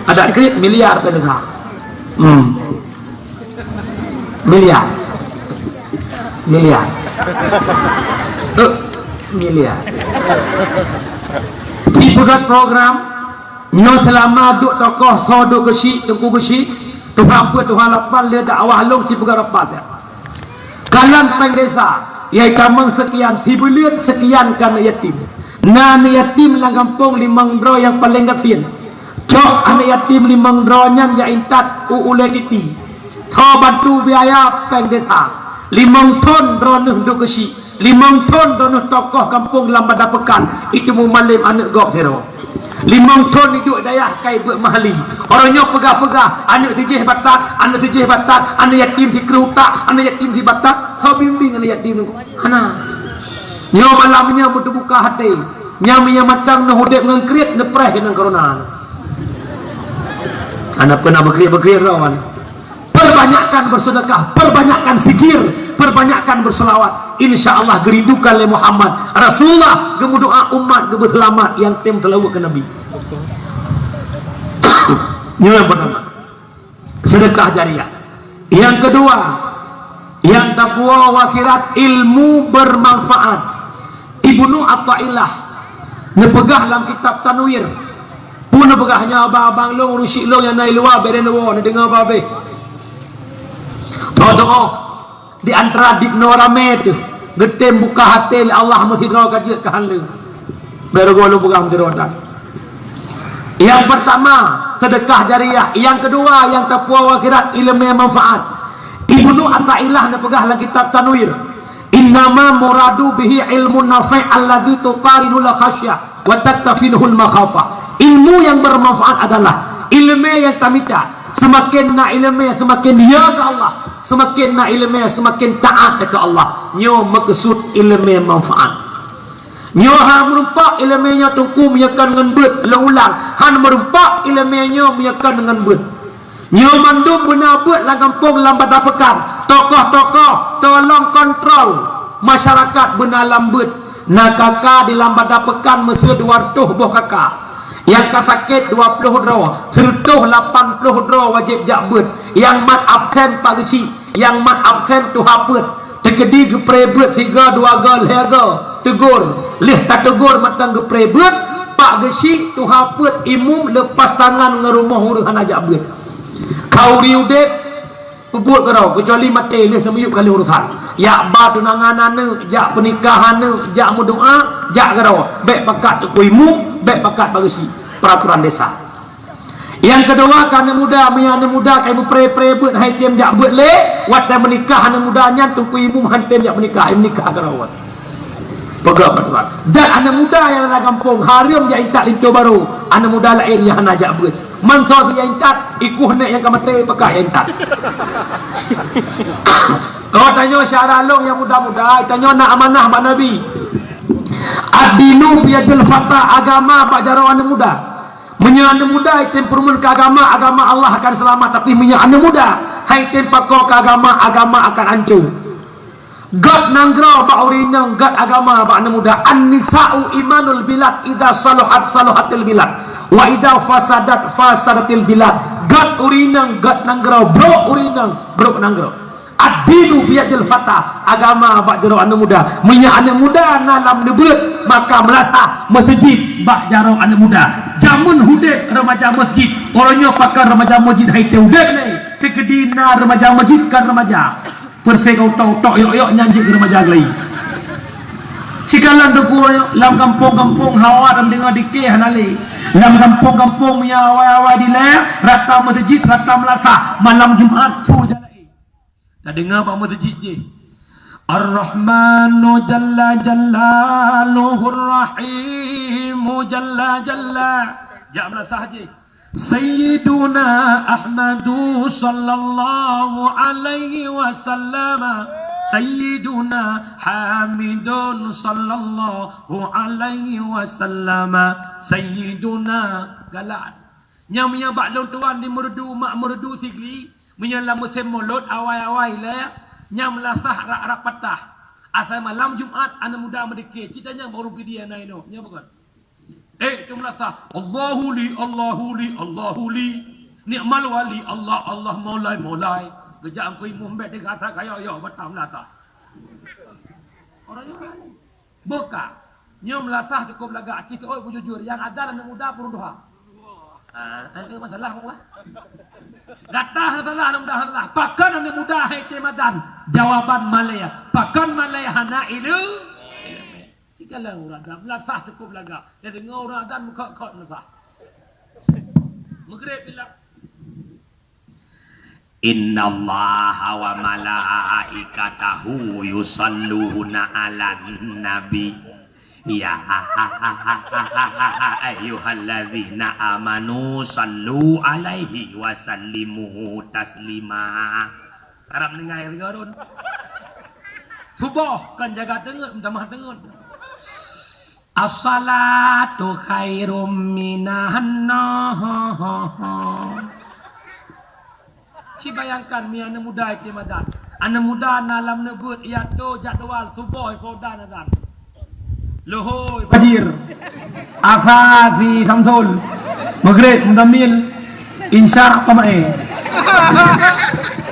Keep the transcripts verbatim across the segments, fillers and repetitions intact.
Adak kriet miliar péng desya. Hmm. Miliar. Miliar. Eh, miliar. Jipeugét program, nyoe seulama duek tokoh, soe duek geusyik, teungku geusyik, tuha peuet, tuha lapan, lé dakwah lôn jipeugét rapat. Kalon péng desya, yai tamong seukian, sibuleuen seukian keu aneuk yatim. Na aneuk yatim lam gampông limong droe nyang paleng gasien. Cok aneuk yatim limong droe nyan jak intat u ulée titi. Soe bantu biaya péng desya. Limong thon droeneuh duek geusyik. Limong thon droeneuh tokoh gampông lam Banda Peukan, itu meumalém aneuk gob sidroe. Limong thon iduek dayah kai beuet mahali. Orang nyoe peugah-peugah, aneuk sijih batat, aneuk sijih batat, aneuk yatim sikru tak, aneuk yatim sibatat. Soe bimbéng aneuk yatim nyoe? Hana. Nyoe malam nyoe beuteubuka até. Nyang meunyoe mantong neuh udeb ngon kriet, neupreh ngon corona. Hana peuna beukriet-beukriet lawan. Perbanyakkan bersedekah, perbanyakkan zikir, perbanyakkan berselawat. Insya Allah geurindukan lé Muhammad Rasulullah, geumeudoa umat geubeuseulamat nyang tem seulaweuet keu Nabi. Nyoe nyang pertama, sedekah jariah. Yang kedua, nyang tapuwoe u akhirat, ilmu bermanfaat. Ibnu Athaillah neupeugah lam kitab Tanwir, peue neupeugah nyoe, abang-abang lôn, ureueng syik lôn nyang na i luwa, bèk neuwoe, neudeungoe babeh. Tho-tho, di antara dipnoe ramé teuh, geutem buka até lé Allah meusidroe ka jeuet keu han lé. Bèk rugoe lôn peugah meusidroe that. Yang pertama, sedekah jariah. Yang kedua, nyang tapuwoe u akhirat, ileumèe manfaat. Ibnu Athaillah neupeugah lam kitab Tanwir, "Innama muradu bihi ilmun nafi' alladzi tuqarinuhul khasyah wa taktafinuhul makhafah." Ilmu yang bermanfaat adalah ileumèe nyang tamita. Seumaken na ileumèe, seumaken dia keu Allah. Seumaken na ileumèe, seumaken taat keu Allah. Nyoe meukeusut ileumèe manfaat. Nyoe han meureumpok ileumèe nyoe teungku meunyoe kon ngon beuet, lôn ulang, han meureumpok ileumèe nyoe meunyoe kon ngon beuet. Nyoe mandum beuna beuet lam gampông lam Banda Peukan, tokoh-tokoh tolong kontrol masyarakat beuna lam beuet. Na KK di lam Banda Peukan meuseue dua reutôh boh KK. Nyang ka sakét dua ploh droe, sireutôh lapan ploh droe wajéb jak beuet. Nyang mat absen pak geusyik, nyang mat absen tuha peuet. Teukeudi geupreh beuet sigoe, dua goe, lhèe goe, teugor. Lheueh tateugor mantong geupreh beuet, pak geusyik, tuha peuet, imum leupah tangan ngon rumoh ureueng hana jak beuet. Khauri udeb, peubuet keudroe, keucuali maté lheueh seumiyueb ka lheueh urosan. Jak ba tunangan aneuk, jak peunikah aneuk, jak meudoa, jak keudroe. Bèk pakat teungku imum, bèk pakat pak geusyik. Peraturan desa. Nyang keudua, keu aneuk muda, meunyoe aneuk muda ka meupreh-preh beuet, han tem jak beuet lé, watèe meunikah aneuk muda nyan, teungku imum han tem jak meunikah, meunikah keudroe. Peugah peraturan. Dan aneuk muda nyang na gampông, hareuem jak intat linto barô, aneuk muda laén nyang hana jak beuet. Man soe jak intat, ikueh nèk nyang ka maté, pakak jak intat. Keu tanyoe syedara lôn nyang muda-muda, tanyoe na amanah bak Nabi. Ad-dinu biyadil fata, agama bak jaroe aneuk muda. Meunyoe aneuk muda item peurumeuen keu agama, agama Allah akan seulamat. Tapi meunyoe aneuk muda han item pakoe keu agama, agama akan hanco. Gét nanggroe bak ureueng inong, gét agama bak aneuk muda. An-nisa'u imanul bilad, idza saluhat saluhatil bilad, wa idza fasadat fasadatil bilad. Gét ureueng inong, gét nanggroe, brok ureueng inong, brok nanggroe. Ad-dinu biyadil fata, agama bak jaroe aneuk muda. Meunyoe aneuk muda na lam neubeuet, maka meulasah meuseujid bak jaroe aneuk muda. Jameun udeb remaja meuseujid, uroe nyoe pakon remaja meuseujid han item udeb lé. Teukeudi na remaja meuseujid kon remaja. Persek utok-utok yok-yok nyan jeuet keu remaja geuh. Sikalon teungku lam gampông-gampông hawa dan deungoe dikeh hana lé. Lam gampông-gampông meunyoe awai-awai dilèe, rata meuseujid, rata meulasah, malam Jumat su jalan. Tadeungoe bak meuseujid jih. Ar-Rahmanu jalla jalaluhu, Ar-Rahimu jalla jalla. Jak meulasah jih. Sayyiduna Ahmadu sallallahu alaihi wasallam. Sayyiduna Hamidun sallallahu alaihi wasallam. Sayyiduna galak. Nyang meunyoe bak lôn tuan di Meureudu, mak Meureudu Sigli, meunyoe lam musém Mulod awai-awai lé, nyang meulasah rab-rab patah. Asai malam Jumat aneuk muda meudikeh, cit tanyong bak ureueng Pidie na inoe, nyoe bukon? Eh, tu meulasah. Allahu li, Allahu li, Allahu li. Ni'mal wali, Allah, Allah, maulai, maulai. Geujak angkui mumbet di gata kayo yo batang meulasah. Orang nyoe. Buka. Nyoe meulasah cukup lagak. Cit oi bujujur. Yang ada aneuk muda peuruduha. Ah, ada masalah apa? Gata hana salah, aneuk muda hana salah. Pakon aneuk muda hai teumadan? Jawaban malèe. Pakon malèe hana ileumèe? Sigalang ureueng ada meulasah cukup lagak. Jadi deungoe ureueng adan meukot-kot meulasah. Maghrib bila. Innallaha wa malaikatahu yusalluna 'alan nabi. Ya ayyuhalladzina amanu sallu 'alaihi wa sallimu taslima. Harab deungoe, deungoe. Suboh kan jaga teungeut, meutamah teungeut. As-salatu khairum minan naum. Ci bayangkan mi aneuk muda item adat. Aneuk muda na lam neubeuet iato jadwal suboh ipodan adan. Luhôi fajir. Asa si Samsul. Maghrib Muzammil. Insya pamae.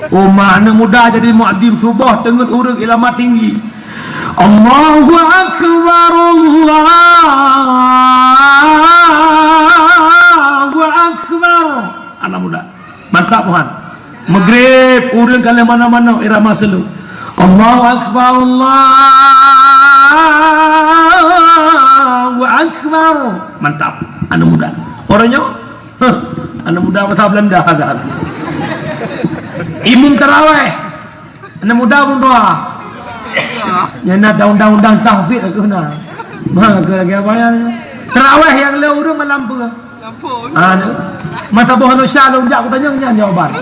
Uma aneuk muda jadi muadzin suboh teungeut ureueng ilama tinggi. Allahu akbar, Allahu akbar. Aneuk muda. Mantap, Tuhan. Maghrib, ureueng ka lheueh manoe-manoe irama seulu. Allahu akbar, Allahu akbar. Mantap. Aneuk muda. Orang nyoe Huh, aneuk muda masa Belanda kan. Imum taraweh. Aneuk muda pun doa. Nyang na undang-undang tahfidz aku na. Ha, ke lagi apa ya? Taraweh nyang le ureueng malam apa? Lampung. Ah, mata boh manusia lôn jak kutanyong nyan jawaban.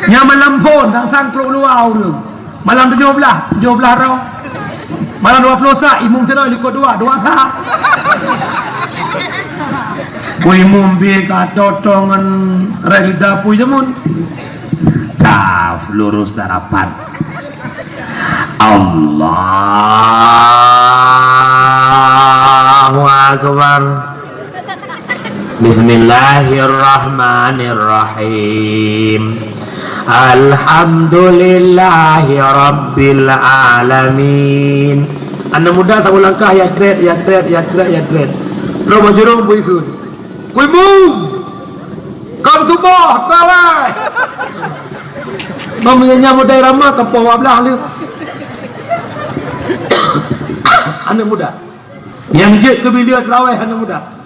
Nyang malam phon sang-sang trok luwa ureueng. Malam tujoh blah, tujoh blah roh. Malam dua ploh sa, imum sinoe likot dua, dua sa. Ku imum pih ka totongan rek lida pui jamun. Taf lurus darapan. Allahu Akbar. Bismillahirrahmanirrahim. Alhamdulillahi rabbil alamin. Aneuk muda saboh langkah, ya tret, ya tret, ya tret, ya tret. Terus bajurong bui kheun. Kui bu! Kon suboh, trawai! Meunyoe nyan muda irama, ka poh dua blah lé. Aneuk muda. Nyang jeuet keu bileuet raweh aneuk muda.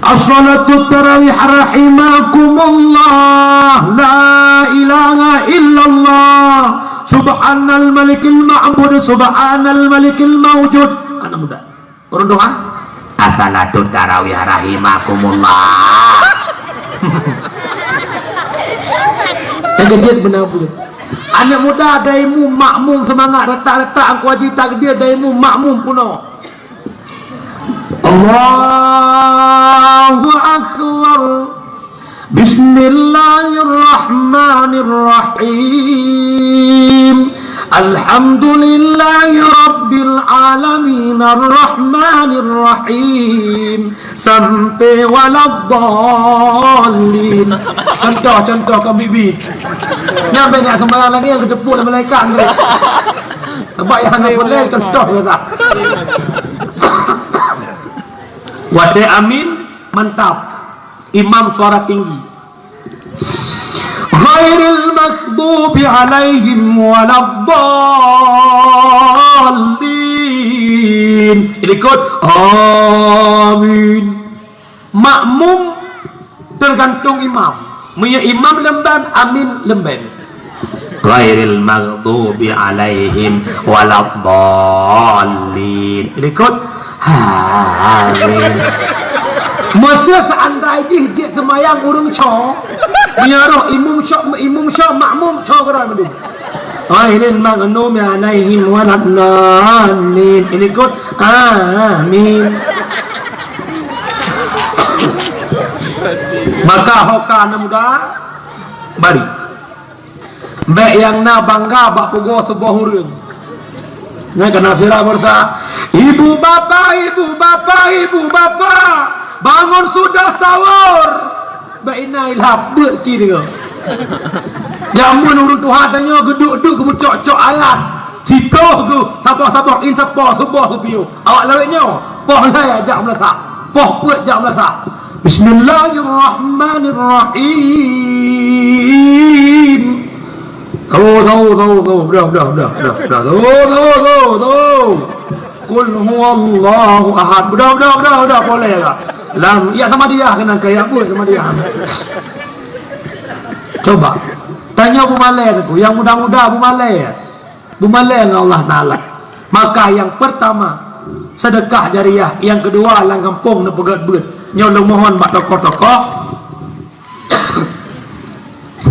As-salatu tarawih rahimakumullah. La ilaha illallah. Subhanal malikil ma'bud, subhanal malikil maujud. Aneuk muda. Ureueng tuha. As-salatu tarawih rahimakumullah. Nyang jeuet beuna buet. Aneuk muda daimu makmum seumangat, retak-retak angku haji takdir daimu makmum punoe. Allahu Akbar. Bismillahirrahmanirrahim. Alhamdulillahi rabbil alamin, arrahmanirrahim. Sampai waladdallin. Contoh-contoh keu bibi. Nyang banyak sembahyang lagi nyang keuteupeue lé malaikat tu. Sebab nyang hana boleh contoh saja. Watèe amin, mantap. Imam suara tinggi. Ghairil maghdubi alaihim waladdallin. Likot, amin. Makmum teugantung imam. Meunyoe imam leumbén, amin leumbén. Ghairil maghdubi alaihim waladdallin. Likot, amin. Meuseu seandai jih jeuet seumayang ureueng cho, meunyoe roh imum cho, imum cho, makmum cho keudroe mandum. Ghairil maghdubi alaihim waladdallin. Likot, amin. Maka ho ka aneuk muda, bari. Bèk nyang na bangga bak pugoe suboh ureueng. Nyan kana sira beursa, "Ibu bapa, ibu bapa, ibu bapa, bangun sudah sahur." Bak ina ilap beuet ci deungoe. Jameun ureueng tuha tanyoe geuduek-duek geubucok-cok alat. Siploh geuh saboh-saboh in sapo suboh geupiôh. Awak lawét nyoe, poh lhèe jak meulasah, poh peuet jak meulasah. Bismillahirrahmanirrahim. Tho, tho, tho, tho. Beudôh, beudôh, beudôh, beudôh, beudôh. Tho, tho, tho, tho. Qul huwallahu ahad. Beudôh, beudôh, beudôh, beudôh. Boleh lah. Lam, ya sama dia keunan kaya buet sama dia. Coba. Tanya bumalée tu, yang muda-muda bumalée. Bumalée ngon Allah Taala. Maka yang pertama, sedekah jariah, yang kedua lam gampông neupeugét beuet. Nyoe lôn mohon bak tokoh-tokoh,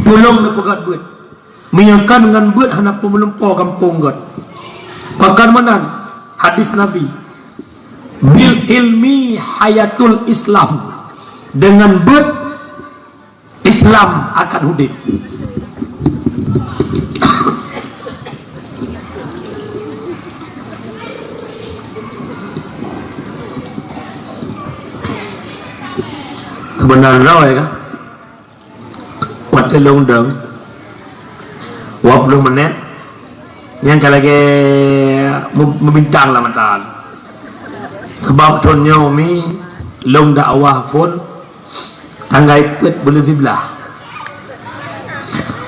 tulông neupeugét beuet. Meunyoe kon ngon beuet hana peumeulimpô gampông gét. Pakon meunan hadis Nabi, "Bil ilmi hayatul Islam." Dengan beuet Islam akan udép. Seubeuna droe ka? Watèe lôn dong, dua ploh menit, nyang ka lagèe meu-, meubintang lam mata. Sabab thôn nyoe mi lôn dakwah phôn tanggai peuet buleuen siblaih.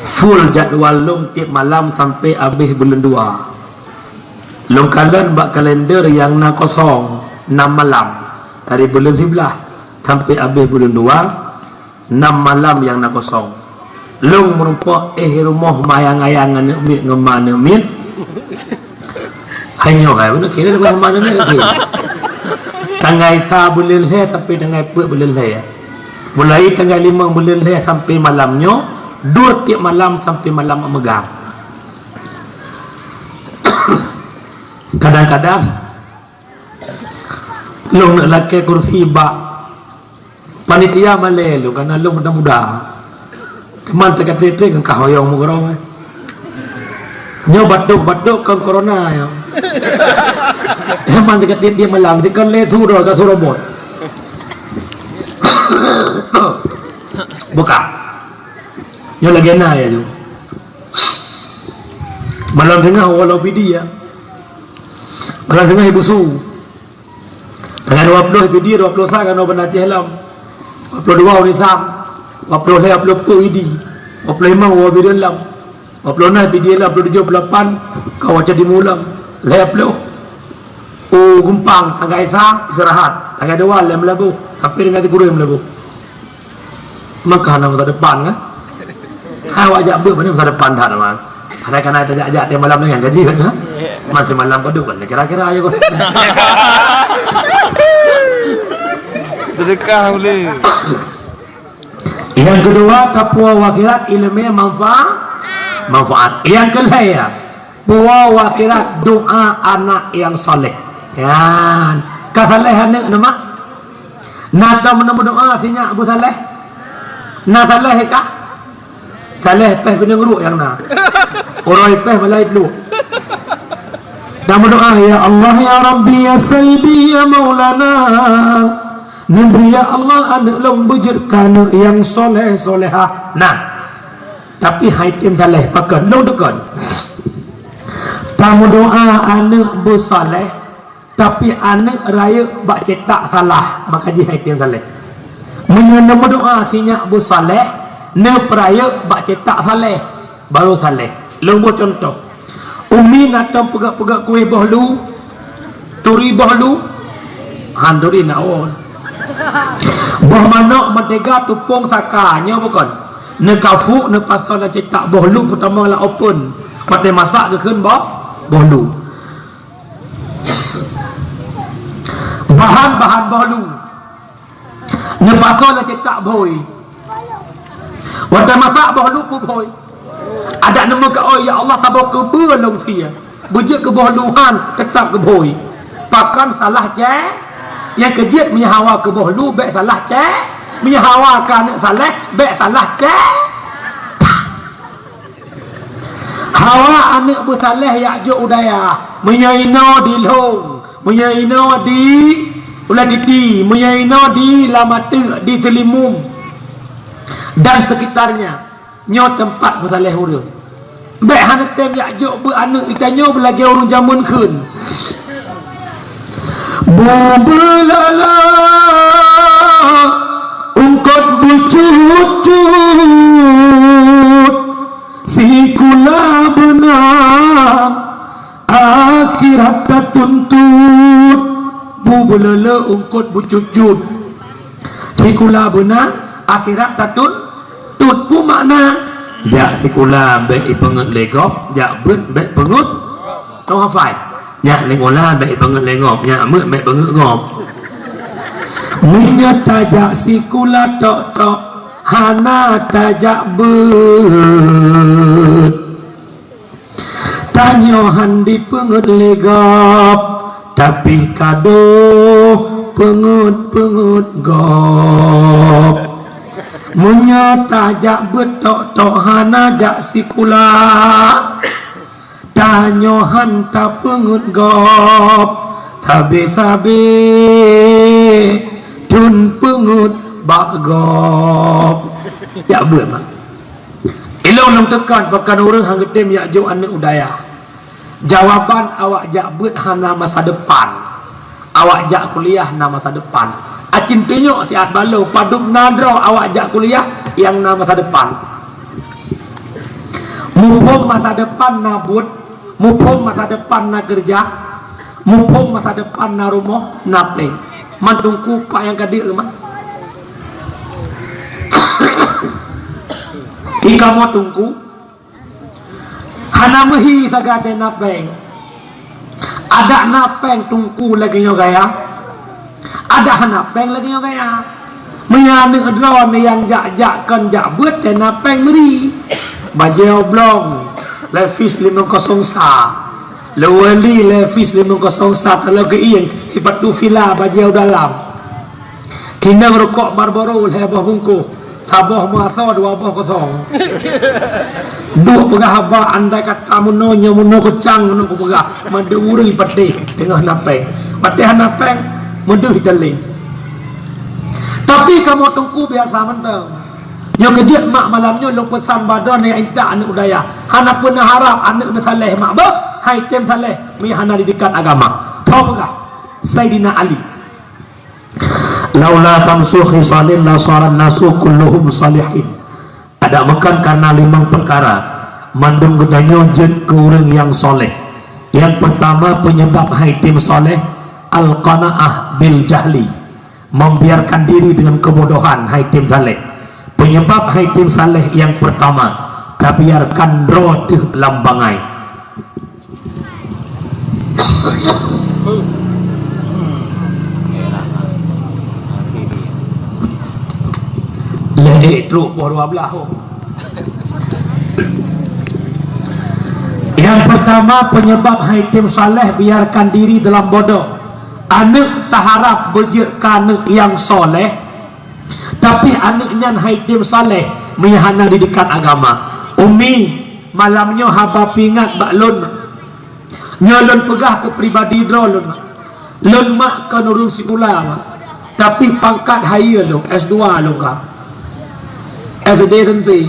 Full jadwal lôn tiep malam sampai abéh buleuen dua. Lôn kalon bak kalender nyang na kosong, nam malam. Dari buleuen siblaih sampai abéh buleuen dua, nam malam nyang na kosong. Lôn meurumpok éh rumoh mayang-ayang aneuk miet ngon ma aneuk miet. Hai nyoe hai, beuna kira leubeh ma aneuk miet lagi. Tanggai sa buleuen lhèe sampai tanggai peuet buleuen lhèe. Mulai tanggai limong buleuen lhèe sampai malam nyoe, dua tiep malam sampai malam meugang. Kadang-kadang lôn neuk lakèe kursi bak panitia malèe lôn, karena lôn muda-muda. Teuma teuka trép-trép ngon kahoyong meukeurong, eh. Nyoe batuk-batuk kon corona nyoe. Teuma teuka trép-trép malam, sikon lé su droe ka su robot. Buka. Nyoe lagèe na ya tu. Malam teungoh walau pidi ya. Malam teungoh ibu su. Tanggai dua ploh I P D, dua ploh sa ka nyoe Banda Aceh lom. Dua ploh dua Unisam. Dua ploh lhèe, dua ploh peuet I D. Dua ploh limong Uwa Bireuen lom. Dua ploh nam I P D lom, dua ploh tujoh, dua ploh lapan ka Waca Timu lom. Lhèe ploh. U Gumpang, tanggai sa istirahat. Tanggai dua lhèe Meulaboh. Sampai tanggai sikureueng Meulaboh. Maka hana masa depan, kan? Hai, awak jak beuet, mana masa depan that, man? Asai kana tajak-jak tiap malam dengan gaji, kan? Masih malam padum, kan? Kira-kira aja, kan? Sedekah boleh. Yang kedua, taqwa akhirat, ilmu manfaat. Manfaat. Yang kelhèe, ya. Puwoe u akhirat, doa anak nyang saleh. Nyan. Ka saleh aneuk na, mak? Na tom meudoa sinyak beusaleh? Na saleh ka? Saleh pèh bineung ruek nyang na. Uroe pèh malai pluek. Na meudoa, "Ya Allah, ya Rabbi, ya Sayyidi, ya Maulana, neubri, ya Allah, aneuk lôn beujeuet keu aneuk nyang saleh, salehah." Nah. Tapi hai tem saleh, pakon? Lôn teukon. Tameudoa aneuk beusaleh, tapi aneuk rayeuk bak cetak salah, maka jih hai tem saleh. Meunyoe neumeudoa sinyak beusaleh, neupeurayeuk bak cetak saleh, baru saleh. Lôn boh cuntoh. Umi na tom peugah-peugah kueh boh lu, turi boh lu, han turi na won. Boh manok, mentega, tupông, saka, nyoe bukon. Neukafuk, neupasoe lam cetak boh lu, peutamong lam open. Watèe masak geukheun boh, boh lu. Bahan-bahan boh lu. Neupasoe lam cetak bhôi. Watèe masak boh lu peue bhôi. Adak neumeukaôi, "Ya Allah, saboh keubeue lôn sie." Beujeuet keu boh lu han, teutap keu bhôi. Pakon salah cè-, nyang keu jeuet meunyoe hawa keu boh lu, bèk salah cè-, meunyoe hawa keu aneuk saleh, bèk salah cè-, Awak aneuk beusaleh yak jok u dayah, meunyoe inoe di Lhong, meunyoe inoe di Ulèe Titi, meunyoe inoe di Lamateuk, di Seulimum, dan sekitarnya. Nyoe teumpat beusaleh ureueng. Bèk hana tem yak jok beuet aneuk, geutanyoe beulagèe ureueng jameun kheun. Bubulala ungkot bucut-cut, sikula beuna akhirat tatuntut. Bubulala ungkot bucut-cut, sikula beuna akhirat tatun-, tut. Peue makna? Jak sikula bèk ipeungeuet lé gob, jak beuet bèk peungeuet. Tong hafai. Jak sikula bèk ipeungeuet lé gob, jak beuet bèk peungeuet gob. Meunyoe tajak sikula tok-tok, hana tajak beuet. Tanyoe han dipeungeuet lé gob, tapi ka deuh peungeuet-peungeuet gob. Meunyoe tajak beuet tok-tok hana jak sikula, tanyoe han tapeungeuet gob, sabe-sabe thon peungeuet bak gob. Jak beuet, mak. Ilôn lôn teuka pakon ureueng han geutem jak jok aneuk u dayah. Jawaban awak jak beuet hana masa depan. Awak jak kuliah na masa depan. Aci tunyok siat bak lôn, padub na droe awak jak kuliah nyang na masa depan. Muphom masa depan na buet, muphom masa depan na keureuja, muphom masa depan na rumoh, na péng. Man teungku, peue nyang ka deuek, man? Di kamoe teungku, hana meuhi sagai teuh na péng. Adak na péng teungku lagèe nyoe gaya. Adak hana péng lagèe nyoe gaya. Meunyoe aneuk droeneuh nyang jak-jak kon jak beuet teuh na péng meuri. Bajèe oblong, Levi's limong kosong sa. Leweli Levi's limong kosong sa, kalau geuieng, sipatu Fila bajèe u dalam. Inong rukok Marlboro lhèe boh bungkôh, saboh meuasoe dua boh kosong. Duek peugah haba, andai kata meunoe nyoe meunoe keucang meunoe kupeugah, mandum ureueng patéh teungoh na péng. Patéh hana péng, meudeuh italé. Tapi kamoe teungku biasa mantong. Nyoe keu jeuet mak malam nyoe lôn peusan bak droeneuh nyang intat aneuk u dayah. Hana peunah harab aneuk neusaleh mak beuh, han item saleh meunyoe hana di dikat agama. Tho peugah, Saidina Ali. Laula khamsu khisalin la saran nasu kulluhum salihin. Adak meukan karena limong peukara, mandum geutanyoe jeuet keu ureueng nyang soleh. Nyang peurtama peunyeubab han item soleh, al-qanaah bil jahli, membiarkan diri dengan kebodohan, han item saleh. Peunyeubab han item saleh nyang peurtama, tabiarkan droe teuh lam bangai. Lhèe trok boh dua blah, oh. Nyang peurtama, peunyeubab han item saleh, biarkan diri dalam bodoh. Aneuk taharab beujeuet keu aneuk nyang soleh, tapi aneuk nyan han item saleh meunyoe hana di dikat agama. Umi, malam nyoe haba peuingat bak lôn. Nyoe lôn peugah keu pribadi droe lôn, mak. Lôn mak kon ureueng sikula, mak. Tapi pangkat higher lôn, S dua lôn ka. S D SMP.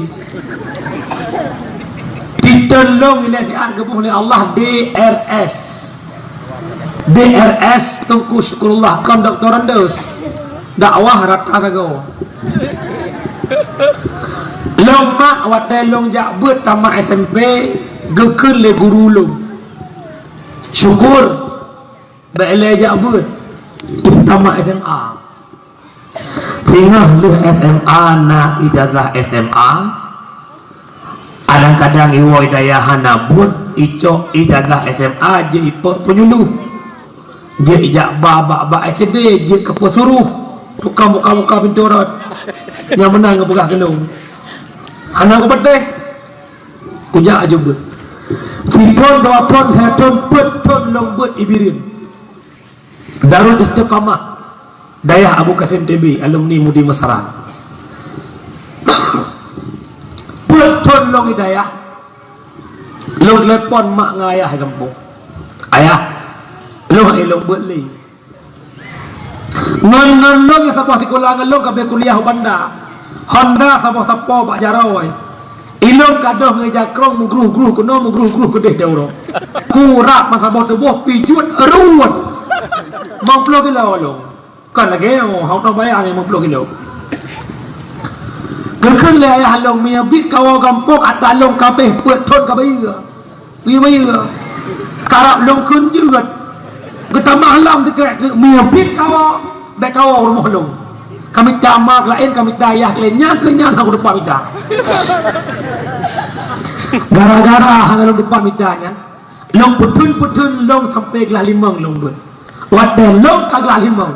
Titel lôn ilèe siat geuboh lé Allah D R S. D R S Teungku Syukurullah kon doktorandus. Dakwah rata sagoe. Lôn mak watèe lôn jak beuet tamat SMP geukheun lé guru lôn. Syukur, bèk lé jak beuet, tamat S M A. Singoh lheueh S M A na ijazah S M A, kadang-kadang iwoe dayah hana buet, icok ijazah S M A jeuet ipok peunyuluh. Jeuet ijak ba bak, bak S D, jeuet keu peusuruh tukang buka-buka pintoe rot. Nyang meunan geupeugah keu lôn. Hana kupatéh. Kujak aju beuet. Siphon, dua phon, lhèe thon, peuet thon lôn beuet i Bireuen. Darul Istiqamah, dayah Abu Qasim T B, alumni Mudi Mesra. Peuet thon lôn i dayah, Lôn telepon mak ngon ayah gampông. "Ayah, lôn hai lôn beuet lé." Ngon, ngon lôn nyang saboh sikula ngon lôn ka abéh kuliah u Banda. Honda saboh sapo bak jaroe. Ilôn ka deuh ngon jakrong meugruh-gruh keunoe, meugruh-gruh keudeh di uroe. Kurab meusaboh tuboh pijuet ruwet. Limong ploh kilo lôn. Kon lagée nyoe, hana bayang limong ploh kilo. Geukheun lé ayah lôn, meunyo biet kawoe gampông ata lôn ka abéh peuet thon ka bayeue. Bayeue-bayeue. Karab lôn kheun jeuet. Geutamah lom teuka, meunyo biet kawoe, bék kawoe rumoh lôn. Ka mita ma keu laén, ka mita ayah keu laén, nyan keu nyan hana kuteupah mita. Gara-gara hana lôn teupah mita nyan, lôn peutheun-peutheun lôn sampoe glah limong lôn beuet. Watée lôn ka glah limong,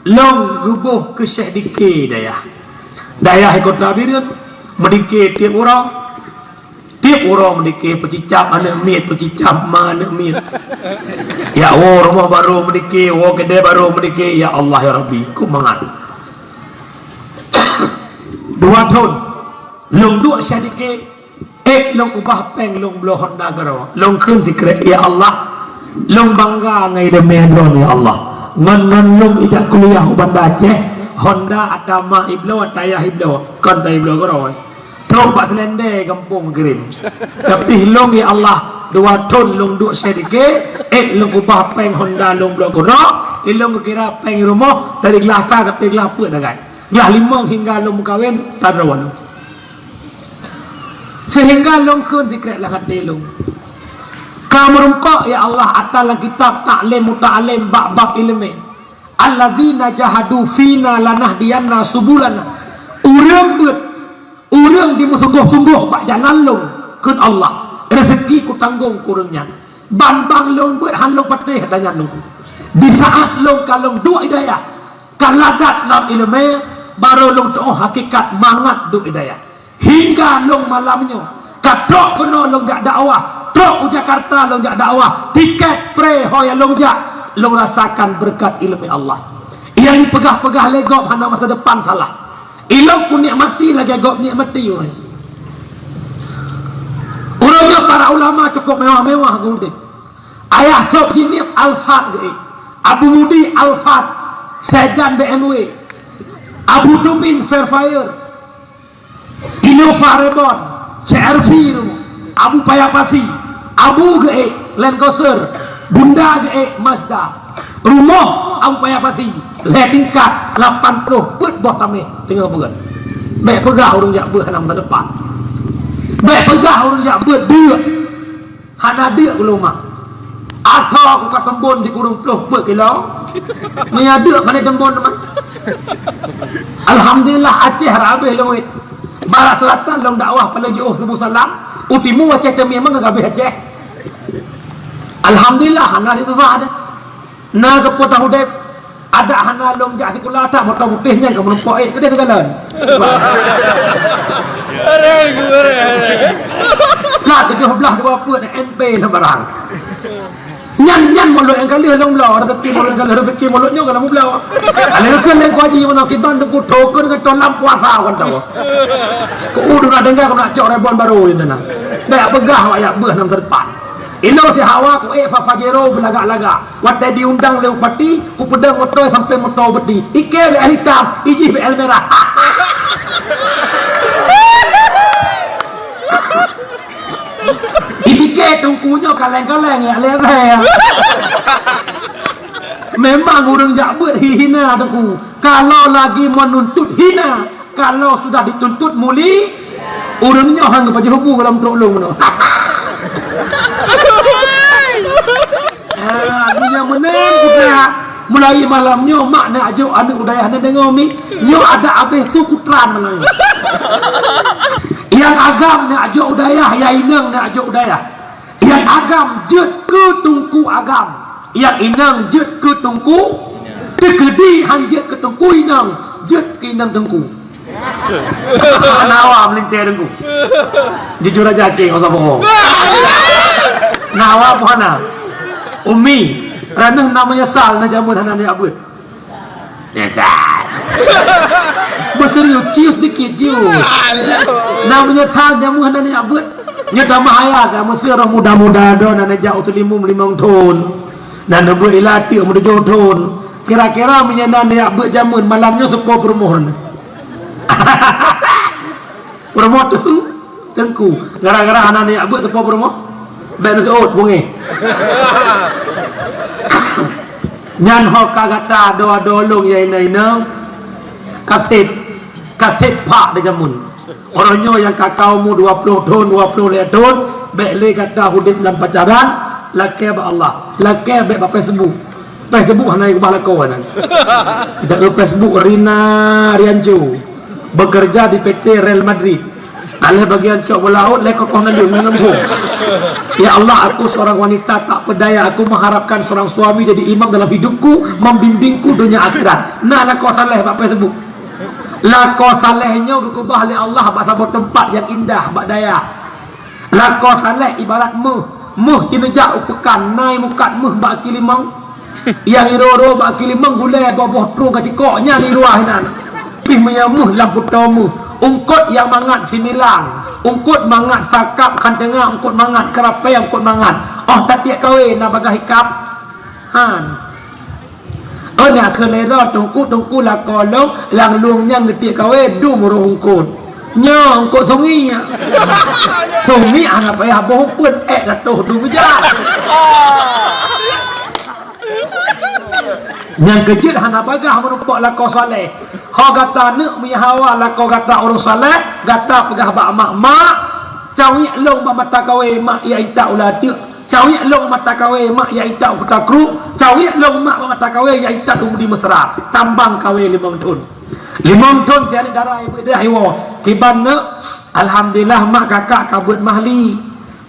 lôn geuboh keu Syekh Dike dayah. Dayah di Kota Bireuen, meudike tieb uroe. Tieb uroe meudike peucicab aneuëk miet, peucicab ma aneuëk miet. Ya woe rumoh barô meudike, woe keudée barô meudike, ya Allah ya Rabbi, kok mangat. Dua thon lôn duek Syekh Dike, ék lôn ubah péng lôn bloe Honda keudroe. Lôn kheun sikrek, ya Allah, lôn bangga ngon iéleumé droeneuh ya Allah. Ngon, ngon lôn ijak kuliah u Banda Aceh, Honda ata ma ibloe, ata ayah ibloe, kon ata ibloe keudroe. Trok bak Seulendé gampông kirém. Tapi lôn, ya Allah, dua thon lôn duek Syekh Dike, ék lôn ubah péng Honda lôn bloe keudroe, ilôn geukira péng rumoh dari glah sa sampoe glah peuet sagai. Glah limong hingga lôn meukawen, tadroe lôn. Seuhingga lôn kheun sikrek lam até lôn. Ka meurumpok, ya Allah, ata lam kitab taklim muta'alim bak bab iéleumé. "Alladzina jahadu fina lanahdiyanna subulana." Ureuëng beuet, ureuëng jimeusunggoh-sunggoh bak jalan lôn, kheun Allah, reuseuki kutanggong keu ureuëng nyan. Ban-ban lôn beuet hán lôn patéh ata nyan lôn. Di saát lôn ka lôn duek hidayah, ka ladat lam iéleumé, barô lôn tuoh hakikat mangat duek hidayah. Hingga lôn malam nyoe, ka trok keunoe lôn jak dakwah, trok u Jakarta lôn jak dakwah, tiket pré ho nyang lôn jak, lôn rasakan beureukat iéleumé Allah. Nyang jipeugah-peugah lé gob hana masa depan salah. Ilôn kunikmati lagée gob nikmati ureuëng. Ureuëng nyoe para ulama cukup mewah-mewah geuudeb. Ayah Sob Jeunieb Alphard geuék, Abu Mudi Alphard, Sedan B M W, Abu Tumin Fairfire, Innova Reborn, C R V rumoh, Abu Paya Pasi, Abu geuék Land Cruiser, Bunda geuék Mazda. Rumoh Abu Paya Pasi, lhée tingkat, lapan ploh peuet boh taméh teungoh beuet. Bék peugah ureuëng jak beuet hana masa depan. Bék peugah ureuëng jak beuet deuk. Hana deuk ulôn mak. Asoe ku ka teumbon sikureueng ploh peuet kilo. Meunyo deuk pane teumbon teuma. Alhamdulillah, Aceh rab habéh lôn wét. Barat Selatan lôn dakwah paléng jiôh suboh salam. U timu Aceh teumiyueng ngon habéh Aceh. Alhamdulillah, hana situsah deh. Na geupeu tahu deh. Adak hana lôn jak sikula that moto putéh nyan ka meurumpok ék keudeh teugalon. Areh, areh, areh. Plat tujoh blaih dua peuet M P sembarang. Nyan, nyan mulod nyang ka lheueh lôn bloe, rezeki mulod nyang ka lheueh, rezeki mulod nyoe ka lôn bloe. Alèh keuh lôn kuaji meunoe kiban deungon toh keuh deungon toh lam puasa kon tahu. Keu udah dengar keu nak cok rebon baru itu nah. Dak peugah awak yak beuh nam terdepan. Inoe si Hawa ku ék Fa-, Fajero beulagak-lagak. Watèe diundang lé upati, kupeudong moto sampoe moto beuti. Ikèe B L hitam, ijih B L merah. Ipike teungku nyoe kaleng-kaleng ya lérèe. Memang ureueng jak beuet hi-, hina teungku. Kalau lagi menuntut hina, kalau sudah dituntut muli, ureueng nyoe han geupajoh bu dalam trok lôn nyoe. Ah, meunyoe meunan, mulai malam nyoe mak neujok aneuk u dayah neudeungoe mi, nyoe adak abéh su kutran meunan. Nyang agam neujok u dayah, nyang inong neujok u dayah. Nyang agam jeuet keu teungku agam, nyang inong jeuet keu teungku, teukeudi han jeuet keu teungku inong, jeuet keu inong teungku. Hana wa meulintèe teungku. Jujur aja keu ngon saboh. Na wa pun hana. Umi, raneuh na meunyeusal na jameun hana neujak beuet. Meunyeusal. Beuserius, cius dikit, cius. Na meunyeusal jameun hana neujak beuet. Nyoe tamah ayat ka meuseu roh muda-muda droe na neujak u Seulimum limong thon. Na neubeuet ilat teuk meutujoh thon. Kira-kira meunyoe na neujak beuet jameun malam nyoe seupôt peurumoh nyoe. Peurumoh tu teungku. Gara-gara hana neujak beuet seupôt peurumoh. Bèk neuseuôt bungéh. Nyan ho ka gata adoe-adoe lôn ya inong-inong. Ka sép, ka sép phak di jameun. Uroe nyoe nyang ka-ka umu dua ploh thon, dua ploh lhèe thon, bèk lé gata udép lam pacaran, lakèe bak Allah, lakèe bèk bak Facebook. Facebook hana keubah lakoe nyan. Dak Facebook Rina Rianjo, bekerja di P T Real Madrid. Alèh bagian cok bola laôt, lé kokoh naleueng ngon leumbung. Ya Allah, aku seorang wanita tak berdaya. Aku mengharapkan seorang suami jadi imam dalam hidupku, membimbingku dunia akhirat. Na lakoe saleh bak Facebook. Lakoe saleh nyoe geukeubah lé Allah bak saboh teumpat nyang indah, bak dayah. Lakoe saleh ibarat méuh. Méuh ci neujak u peukan, na imukat méuh bak aki limong. Nyang irô-rô bak aki limong gulèe boh-boh trôk ka cikok nyan i luwa inan. Pih meunyoe méuh lam peutoe méuh, eungkôt nyang mangat similang, eungkôt mangat sakab khanteunga, eungkôt mangat keurapèe, eungkôt mangat. Óh tatiek kawé na bagaih ikab. Han. Oh, nyan keuh lé droe teungku-teungku lakoe lôn, lam lueng nyan geutiek kawé dum roh eungkôt. Nyoe eungkôt sungi. Sungi hana payah boh upeuen, ék gatoh dum ijak. Nyang keujeuet hana bagaih meurumpok lakoe saleh. Ho gata neuk meuhawa lakoe gata ureueng saleh, gata peugah bak mak, "Mak, cawiek lôn bak mata kawé, mak, ya intat u Lateuk." Cawiek lôn mata kawé, mak, ya intat u Kuta Kru. Cawiek lôn mak bak mata kawé, ya intat u Budi Mesra. Tambang kawé limong thon. Limong thon tian dara ibu dah iwoe. Kiban neuk, alhamdulillah mak kakak ka beuet mahli.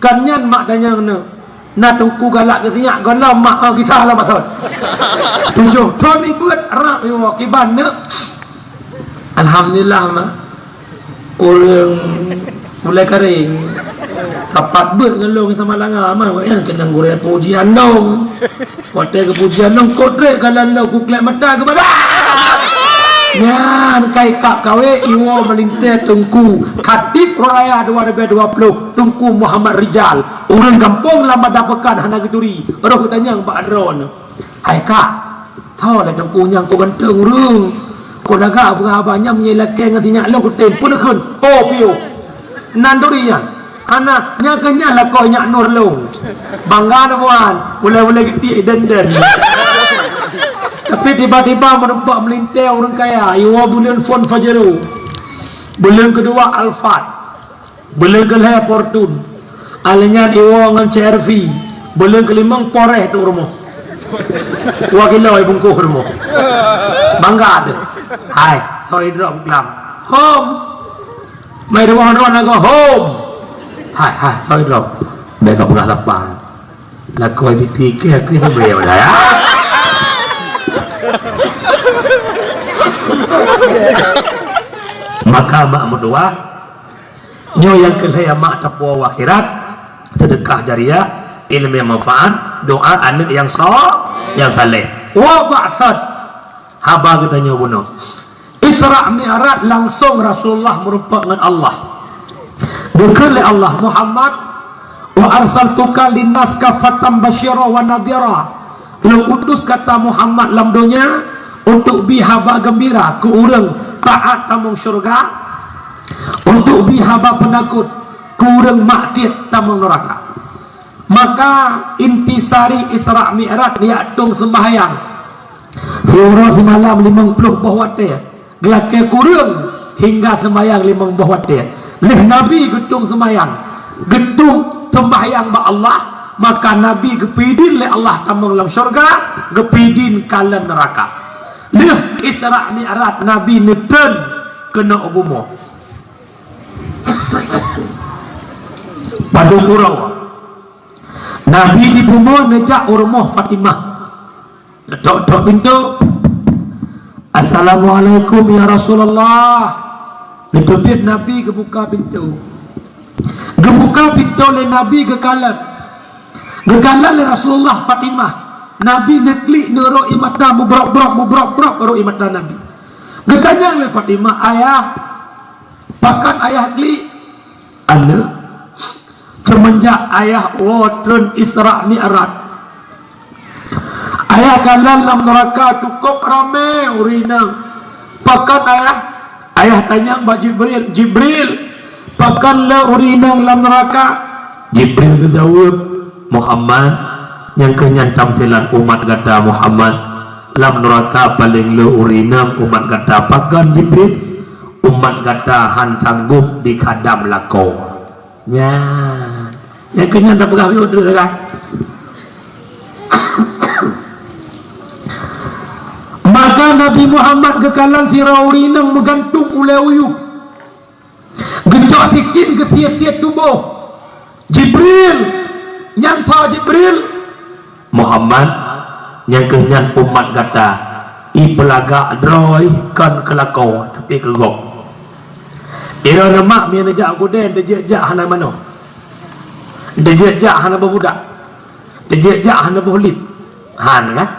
Kan nyan mak tanyong neuk. Na teungku galak geusinyak gohlom mak, oh, kisah lah maksud. Tujoh thon ibuet rab iwoe kiban neuk. Alhamdulillah mak. Ureueng Ulèe Kareng. Sapat beuet ngon lôn sama langa mah, wak nyan keunong gurèe pujian dong. Watèe geupujian dong, kot trép kalon lôn kuklek mata keupada. Nyan kai kap kawé iwoe meulintèe teungku. Khatib Raya dua ribu dua puluh, Teungku Muhammad Rijal. Ureueng gampông lam Banda Peukan hana geuturi. Roh geutanyong bak droeneuh. Hai kak, tho lé teungku nyang kok ganteng ureueng. Kok lagak beungabah nyang meunyoe lakèe ngon sinyak lôn kutem pun kheun. Oh, piôh. Nan duri nyan. Hana, nyang keu nyan lakoe nyak nur lôn. Bangga na buan, ulèe-ulèe geutiek den-den. Tapi tiba-tiba meurumpok meulintèe ureueng kaya, iwoe buleuen Fon Pajero. Buleuen keudua Alphard. Buleuen keulhèe Fortuner. Alèh nyan iwoe ngon C R V. Buleuen keulimong poreh trôk rumoh. Dua kilo ibungkôh rumoh. Bangga teuh. Hai, sorry drop glam. Hom. Mai rumoh droe lagoe hom. Hai, hai, sorry drop. Bèk kapeugah lapang. Lakoe biti kèe keuh beliau dah ya. Maka mak meudoa, nyoe nyang keu lhèe mak tapuwoe u akhirat, seudeukah jariah, ileumèe manfaat, doa aneuk nyang so, nyang saleh. Woe bak sot, haba geutanyoe bunoe. Isra Mi'raj langsong Rasulullah meurumpok ngon Allah. Geukheun lé Allah, "Muhammad, wa arsaltuka linnas kaffatan basyira wa nadhira." Lôn utus gata Muhammad lam donya untuk bi haba geumbira keu ureueng taat tamong syeuruga, untuk bi haba peunakot keu ureueng maksiet tamong neuraka. Maka intisari Isra Mi'raj yak tueng seumbahyang. Siuroe simalam limong ploh boh watèe, geulakèe kureueng hingga seumbahyang limong boh watèe. Lheueh Nabi geutueng seumbahyang, geutueng seumbahyang bak Allah, maka Nabi geupeuidin lé Allah tamong lam syeuruga, geupeuidin kalon neuraka. Lheueh Isra Mi'raj Nabi neutreun keunoe u bumoe. Padum uroe Nabi di bumoe neujak u rumoh Fatimah. Neutôk-tôk pintoe. "Assalamualaikum ya Rasulullah." Neuteubiet Nabi geubuka pintoe. Geubuka pintoe lé Nabi geukalon. Geukalon lé Rasulullah Fatimah. Nabi neuklik neurok ie mata mubrok-brok, mubrok-brok rok ie mata Nabi. Geutanyong lé Fatimah, "Ayah, pakon ayah klik?" "Aneuk, Jak ayah woe treun Isra Mi'raj. Ayah kalon lam neuraka cukôp ramé ureueng inong. Pakon ayah? Ayah tanyong bak Jibril, "Jibril, pakon le ureueng inong lam neuraka?" Jibril geujaweueb, "Muhammad, nyang keu nyan tamsilan umat gata Muhammad. Lam neuraka paleng le ureueng inong umat gata." "Pakon Jibril?" "Umat gata han sanggob jikhadam lakoe." Nyan. Nyang keu nyan tapeugah lé droe kan. Maka Nabi Muhammad geukalon sidroe ureueng inong meugantung ulée uyueb. Geucok sikin geusie-sie tuboh. "Jibril!" "Nyan soe Jibril?" "Muhammad, nyang keu nyan umat gata, ipeulagak droe kon keu lakoe, tapi keu gob." Droeneuh mak meunyoe neujak u keudè, neujak-jak hana manoe. Neujak-jak hana boh budak. Neujak-jak hana boh lip. Han kan?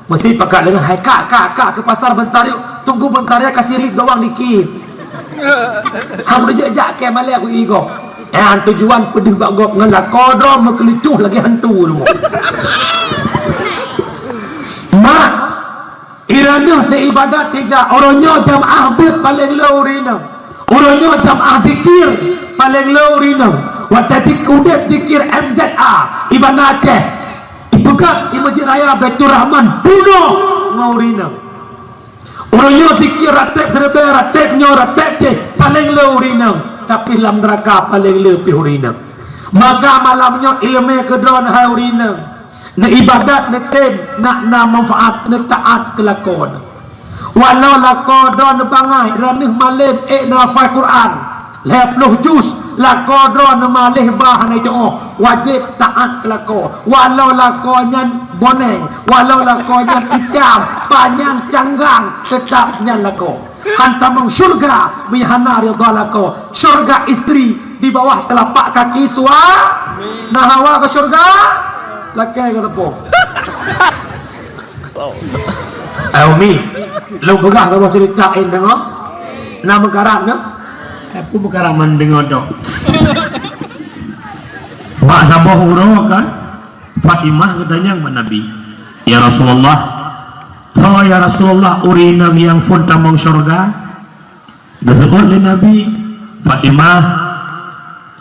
Meusti pakat deungon, "Hai kak, kak, kak, keu pasar beuntar yuk. Tunggu beuntar ya, kasih lip doang dikit." Han, neujak-jak keu malèe ku i gob. Eh, han tujuan peudeuh bak gob ngon lakoe droe meukeulituh lagèe hantu rumoh. Mak, droeneuh neuibadat tiga, uroe nyoe jamaah beuet paleng le ureueng inong. Uroe nyoe jamaah zikir paleng le ureueng inong. Watèe tik udeb zikir M Z A, i Banda Aceh. Ipeugöt i Masjid Raya Baiturrahman, bunoe ngon ureueng inong. Uroe nyoe zikir rateb siribèe, rateb nyoe, rateb jéh, paleng le ureueng inong, tapi lam neuraka paleng le pih ureueng inong. Maka malam nyoe ileumèe keu droeneuh hai ureueng inong. Neuibadat neutem, nak na manfaat, neutaát keu lakoe neuh. Walau lakoe droeneuh bangai, droeneuh malém ék neuhafai Quran lhèe ploh juz, lakoe droeneuh maléh ba hana jitu'oh, wajéb taát keu lakoe. Walau lakoe nyan boneng, walau lakoe nyan itam, panyang canggang, teutap nyan lakoe. Han tamong syeuruga meunyo hana ridha lakoe. Syeuruga istri di bawah teulapak kaki sua-, na hawa keu syeuruga? Lakèe keu teupông. Eh, Umi, lôn peugah saboh cerita in deungö. Na meukaram nyoe? Eh, peue meukaram man deungö dok. Bak saboh uroe kan, Fatimah geutanyong bak Nabi, "Ya Rasulullah, soe ya Rasulullah ureueng inong nyang phon tamong syeuruga?" Geuseuôt lé Nabi, "Fatimah,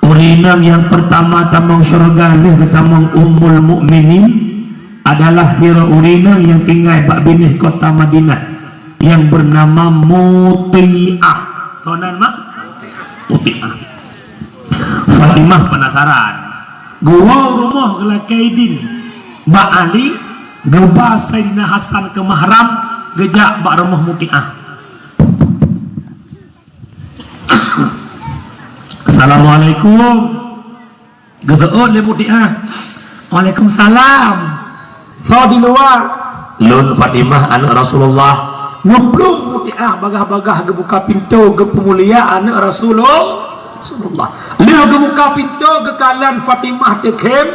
ureueng inong nyang peurtama tamong syeuruga lheueh geutamong Ummul Mukminin adalah sidroe ureueng inong nyang tinggai bak binéh kota Madinah nyang beunama Mutiah." Soe nan, Mak? Mutiah. Fatimah penasaran. Geuwoe u rumoh geulakèe idin bak Ali, geuba Saidina Hasan keu mahram, geujak bak rumoh Mutiah. "Assalamualaikum." Geuseuôt lé Mutiah. "Waalaikumsalam. Soe di luwa?" "Lôn Fatimah, aneuk Rasulullah." Geuplueng Mutiah bagah-bagah geubuka pintoe, geupeumulia aneuk Rasulul-, Rasulullah. Lheueh geubuka pintoe, geukalon Fatimah teukhém.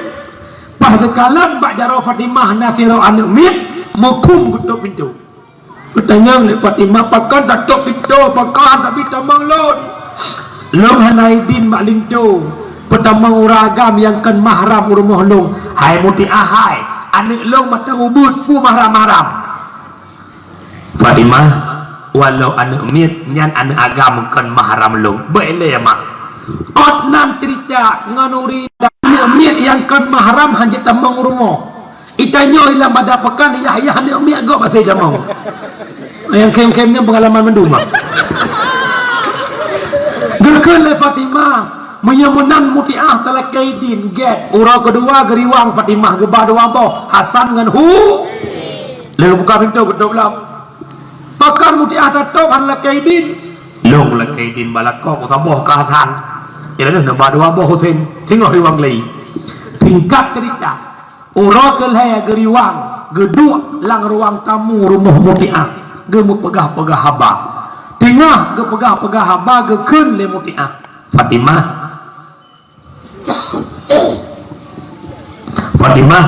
Paih geukalon bak jaroe Fatimah na sidroe aneuk miet, meukhum geutôp pintoe. Geutanyong lé Fatimah, "Pakon tatôp pintoe, pakon tabi tamong lôn?" "Lôn hana idin bak linto peutamong ureueng agam nyang kon mahram u rumoh lôn." "Hai Mutiah hai, aneuk lôn mantong ubeut, peue mahram-mahram?" "Fatimah, walau aneuk miet, nyan aneuk agam kon mahram lôn." "Bèk lé, Mak. Ôt nan ceurita ngon ureueng aneuk miet nyang kon mahram han jeuet tamong u rumoh. Itanyoe lam bada pakan, yah-yah aneuk miet gob asai tamong." Nyang khém-khém nyan peungalaman mandum, Mak. Geukheun lé Fatimah, meunyoe meunan Mutiah talakèe idin, gèt. Uroe keudua geuriwang Fatimah geuba dua boh, Hasan ngon Hu-, lheueh buka pintoe geutôp lom. "Pakon Mutiah tatôp hana lakèe idin?" "Lôn lakèe idin bak lakoe, kusaboh keu Hasan. Jadi lôn neuba dua boh Husen, singoh riwang lé." Singkat ceurita, uroe keu lhèe geuriwang, geuduek lam ruang tamu rumoh Mutiah, geumeupeugah-peugah haba. Teungoh geupeugah-peugah haba, geukheun lé Mutiah, "Fatimah, Fatimah,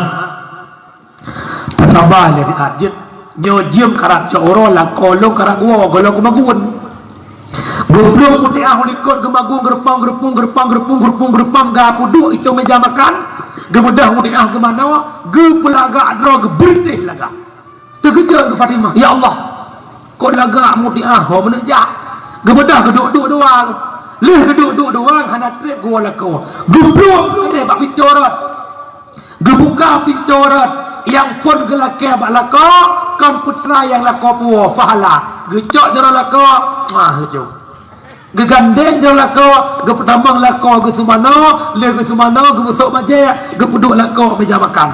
tasaba lé siat jeuet. Nyoe jeuem karab cok uroe, lakoe lôn karab geuwoe, gohlom kumagun." Geubloe Mutiah u likot, geumagun, geureupang, geureupang, geureupang, geureupang, geureupang, geureupang, geupeudok icong meja makan, geubeudôh Mutiah geumanoe, geupeulagak droe, geubeureuntih lagak. Teukeujot keu Fatimah, "Ya Allah, kok lagak Mutiah ho meuneuk jak?" Geubeudôh geuduek-duek dua. Lheueh geuduek-duek dua hana treb geuwoe lakoe. Geubloe keudeh bak pintoe rot. Geubuka pintoe rot, nyang phon geulakée bak lakoe, kon putra nyang lakoe puwoe, Fahla. Geucok jaroe lakoe, muah ujong. Geugandeng jaroe lakoe, geupeutamong lakoe geuseumanoe, lheueh geuseumanoe geubeusôk bajée, geupeuduek lakoe meja makan.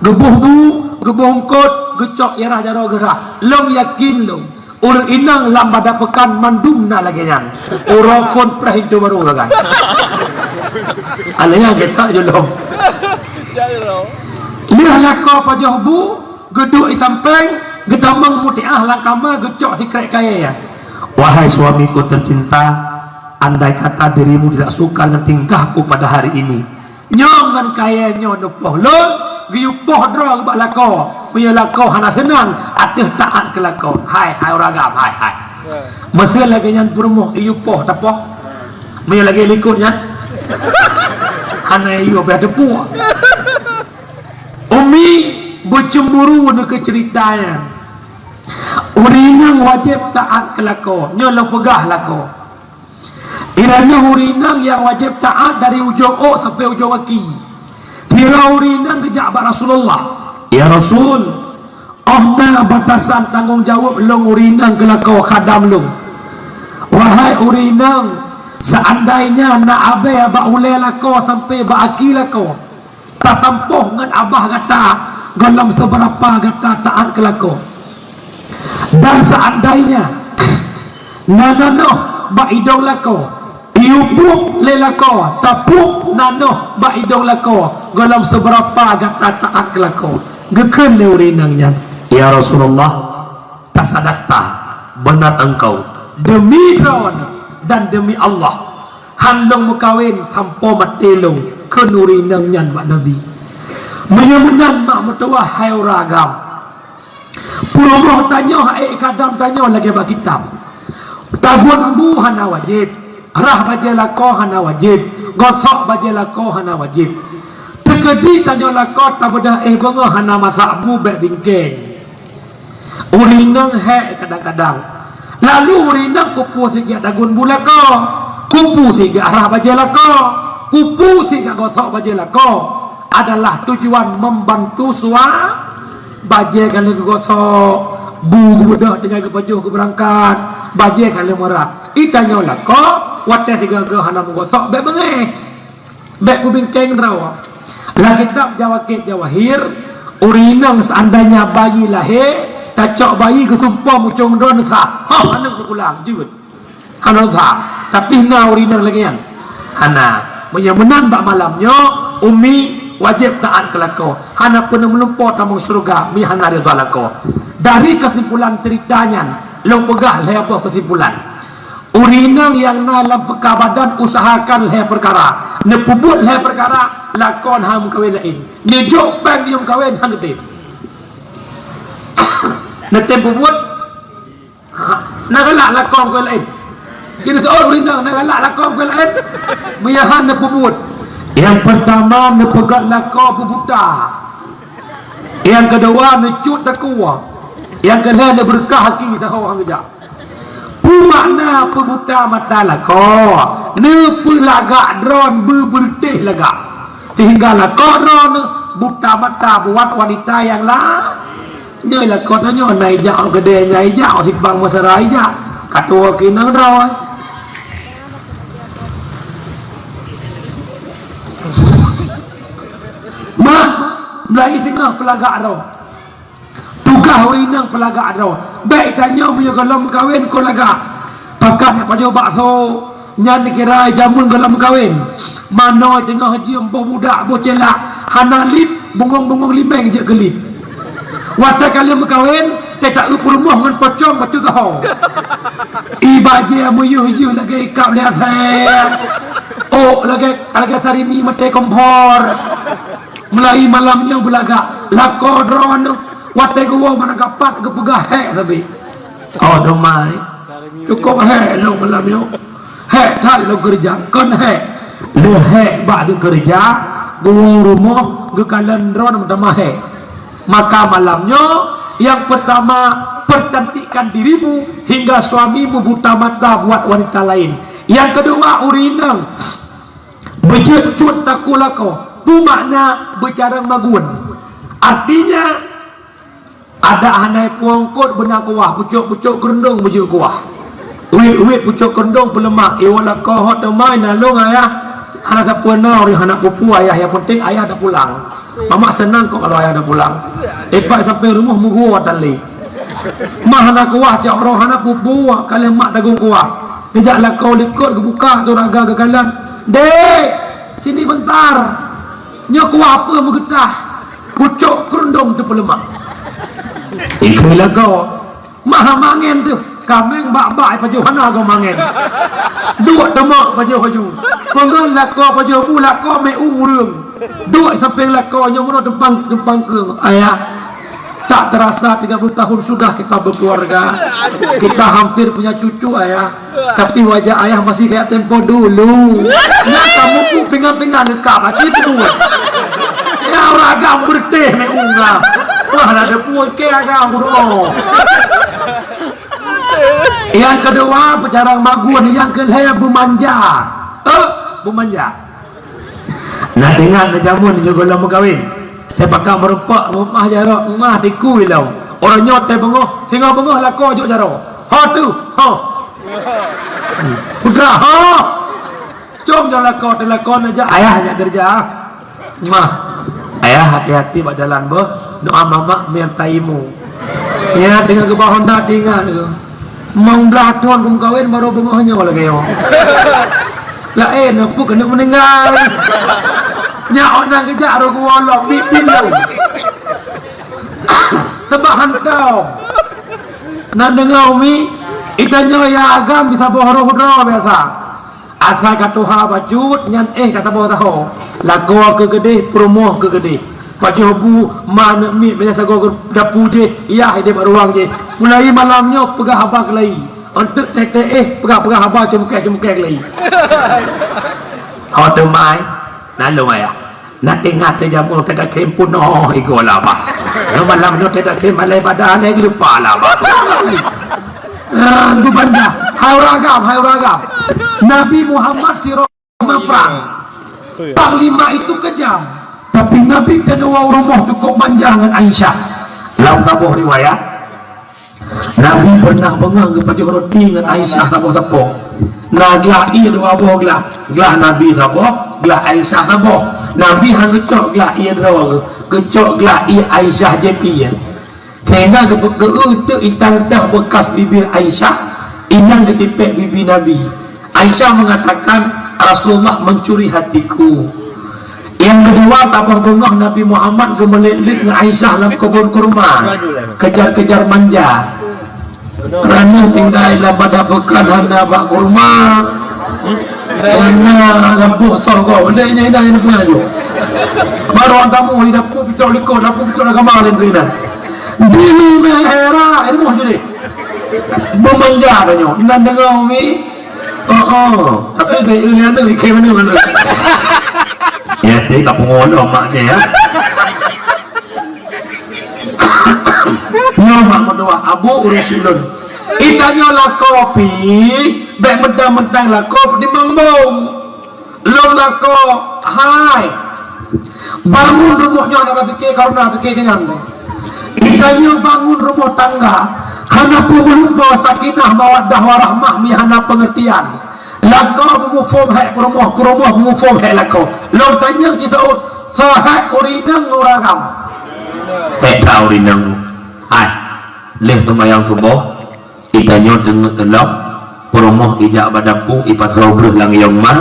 Geuboh bu, geuboh eungkot, geucok i rah jaroe geurah. Lôn yakin lôn, ureuëng inong lam banda peukan mandum na lagée nyan. Uroe phon preh pintoe barô sagai. Alah nyan geutak julong. Lheueh lakoe pajoh bu, geuduek i sampéng, geutamong Mutiah lam kama, geucok sikrék kayée. "Wahai suamiku tercinta, andai kata dirimu tidak suka dengan tingkahku pada hari ini, nyoe ngon kayée nyoe neupoh lôn, geuyue poh droe bak lakoe, meunyoe lakoe hana seunang ateueh taát keu lakoe." Hai, hai ureuëng agam, hai, hai. Meusé lagée nyan peurumoh, iyue poh tapoh. Meunyoe lagée likot nyan, hana iyue pih teupuek. Umi beucemburu neu keu ceurita nyan. Ureuëng inong wajéb taát keu lakoe, nyoe lôn peugah lakoe. Iranyoe ureuëng inong nyang wajéb taát dari ujong ôk sampoe ujong gaki. Sidroe ureuëng inong geujak bak Rasulullah, "Ya Rasul, oh na batasan tanggong jaweueb lôn ureuëng inong keu lakoe khadam lôn. Wahai ureuëng inong, seandainya na abée bak ulée lakoe sampoe bak gaki lakoe, tatampoh ngon abah gata gohlom seubeurapa gata taát keu lakoe. Dan seandainya na nanoh bak idong lakoe, iyue buet lé lakoe, tapuet nanoh bak idong lakoe gohlom seubeurapa gata taát keu lakoe." Geukheun lé ureuëng inong nyan, "Ya Rasulullah, tasadakta, beuna engkau, demi Droeneueh dan demi Allah, han lôn meukawen sampoe maté lôn," kheun ureuëng inong nyan bak Nabi. Meunyoe meunan mak meutuwah hai ureuëng agam, peurumoh tanyoe, ék khadam tanyoe lagée bak kitab. Tagun bu hana wajéb, rah bajée lakoe hana wajéb, gosok bajée lakoe hana wajéb. Teukeudi tanyoe lakoe tabeudôh éh beungoh hana masak bu bék bingkeng. Ureuëng inong hék kadang-kadang. Lalu ureuëng inong kupeue sigeuk tagun bu lakoe, kupeue sigeuk rah bajée lakoe, kupeue sigeuk gosok bajée lakoe adalah tujuan membantu sua-, bajée ka lheueh geugosok, bu geubeudôh tinggai geupajoh geubeurangkat, bajée ka lheueh meurah. Di tanyoe lakoe, watée sigoe-goe hana meugosok, bék beungéh. Bék peubingkeng droe. Lam kitab Jawakit Jawahir, ureuëng inong seandainya bayi lahé, tacok bayi geusumpom ucong droeneueh sa, "Hoh, aneuëk neupulang," jeuet. Hana sa. Tapi na ureuëng inong lagée nyan? Hana. Meunyoe meunan bak malam nyoe, umi wajéb taát keu lakoe. Hana peuneuk meulumpoe tamong syeuruga mi hana ridha lakoe. Dari keusimpulan ceurita nyan, lôn peugah lhée boh keusimpulan. Ureuëng inong nyang na lam peukabadan useuhakan lhée peukara. Neupeubuet lhée peukara, lakoe han meukawen laén. Neujok péng yum kawen han geutem. Neutem peubuet, ha, na galak lakoe meukawen laén. Kira seureueng ureuëng inong na galak lakoe meukawen laén. Meunyoe han neupeubuet. Nyang peurtama neupeugét lakoe peubuta. Nyang keudua neucut takue. Nyang keulhée neubeureukat aki taho han geujak. Peue makna peubuta mata lakoe? Neupeulagak droeneueh beubeureutéh lagak. Sehingga lakoe droeneueh buta mata buat wanita nyang la-, nyoe lakoe tanyoe na ijak u keudè, na ijak u simpang meusra ijak. Ka tuwoe keu inong droe. Mak, mulai singoh peulagak droe. Tugaih ureuëng inong peulagak droe. Bék tanyoe meunyoe gohlom meukawen kon lagak. Pakat nyang pajoh bakso, nyan dikira jameun gohlom meukawen. Manoe teungoh jeuem boh budak boh ceulah, hana lip, bungong-bungong limeng jeuet keu lip. Watée ka lheueh meukawen, teuta eu peurumoh ngon pocong bacut taho. I bajée meuyeuh-yeuh lagée ikab lé asée. Oh, lagée, lagée sarimi maté kompor. Mulai malam nyoe beulagak, lakoe droeneueh, watée geuwoe meunan kapat geupeugah hék sabe. Oh, domai. Cukup hék lôn malam nyoe. Hék that lôn keureuja. Kon hék. Lôn hék bak geukeureuja, geuwoe rumoh, geukalon droe meutamah hék. Maka malam nyoe, yang pertama, percantikkan dirimu hingga suamimu buta mata buat wanita lain. Yang kedua, ureueng inong beujeuet cut takue lakoe. Peue makna beucarông magun? Artinya, adak hana puwông kot beuna kuah, pucok-pucok keurundong beujeuet kuah. Wit-wit pucok keurundong peuleumak, iwoe lakoe ho teuma na lôn ayah. Hana sapeue na ureueng hana peue-peue ayah, yang penting ayah dah pulang. Mamak senang kok kalau ayah dah pulang. Ipak sampai rumoh meuguwa tali. Mah hana kuah, cok roh hana peue-peue, kaleh mak tagong kuah. Geujak lakoe likot geubuka tu raga geukalon. Dek, sini bentar. Nyoe kuah peue meugeutah? Pucok keurundong teupeuleumak. Ikheun lagoe. Maha mangen teuh. Kaméng bak-bak pajoh hana goe mangen. Duek teumak pajoh aju. Peungon lakoe pajoh bu lakoe mé u ureueng. Duek sampéng lakoe nyoe meunoe tumpang, tumpang keueng. Ayah, tak terasa tiga puluh tahun sudah kita berkeluarga. Kita hampir punya cucu, Ayah. Tapi wajah ayah masih kayak tempo dulu. Nyan kamu pun pingan-pingan dekat hati tu. Ya, ureueng agam beureutéh mé unga. Wah, ada pun ke agam bro. Yang kedua, peucarông magun, yang kelhèe beumanja. Eh, beumanja. Na teuingat na jameun nyoe gohlom meukawen. Teupakat meurumpok, meu'ah jaroe, meu'ah tiku ilong. Uroe nyoe teuh beungoh, singoh beungoh lakoe jok jaroe. Ho teuh, ho. Putra, ho. Com nyang lakoe teuh lakoe neujak ayah nyang keureuja. Mah, ayah hati-hati bak jalan beuh. Doa mamak mirtaimu. Ya, teungoh geuba Honda teuingat tu. Limong blaih thon kumeukawen baru beungoh nyoe lagèe nyoe. Laén, peue keuneuk meuninggai. Nyak ôk nan geujak roh geuwolok, bit-bit lom. Teubak hantom. Na deungoe, Umi, geutanyoe nyang agam bisaboh roh droe biasa. Asai ka tuha bacut nyan éh ka saboh saho. Lakoe keu geudeh, peurumoh keu geudeh. Pajoh bu, ma aneuk miet, bèk sagoe dapu jih, yah idéh bak ruwang jih. Mulai malam nyoe peugah haba keulayi. Eunteuk teuh-teuh éh peugah-peugah haba ceumeukéh-ceumeukéh keulayi. Ho teuma, na lôn ayah. Na teuingat teuh jameun teuh ka khem peunoh igoe laba. Nyoe malam nyoe teuh ka khem malèe badan lé lupa laba. Ah, beubanja. Hai ureueng agam, hai ureueng agam. Nabi Muhammad sidroe meurang. Panglima itu kejam. Tapi Nabi keudua u rumoh cukup manja ngon Aisyah. Lam saboh riwayat, Nabi pernah beungoh geupajoh roti ngon Aisyah saboh sapo. Na glah ié dua boh glah. Glah Nabi saboh, glah Aisyah saboh. Nabi han geucok glah ié droe, geucok glah ié Aisyah jép ié. Sehingga geu-, geu-, geuteuk itang teuh bekas bibir Aisyah, inan geutipék bibi Nabi. Aisyah mengatakan, "Rasulullah mencuri hatiku." Nyang keudua, saboh beungoh Nabi Muhammad geumeulét-lét ngon Aisyah lam keubon kurma, kejar-kejar manja. Ranuh tinggai lam bada beukan hana bak kurma, hana lam boh soh gob. Ndai nyan inong nyang peungaju. Baru tamu di dapur picok likot, dapur picok agama lain tu inong. Di mera, ilmu jadi. Beumanja tanyoe. Nan deungoe, Umi? Oh, oh. Tapi dari ini ada di mana mana. Ya, jadi tak pengolok maknya ya. Nyoe mak meutuah, Abu urus ulôn. Geutanyoe lakoe pih, bèk meuntang-meuntang lakoe peutimang bông. Lôn lakoe, hai. Bangun rumoh nyoe hana bak pike kareuna pike keunyan. Geutanyoe bangun rumoh tangga, hana peue meulupo sakinah mawaddah warahmah mi hana peungeurtian. Lakoe beumuphom hék peurumoh, peurumoh beumuphom hék lakoe. Lôn tanyong cit seuôt, soe hék ureueng inong ngon ureueng agam? Hék that ureueng inong. Hai, lheueh seumayang suboh, geutanyoe teungeut teulông, peurumoh ijak bak dapu, ipasoe breueh lam yong ma,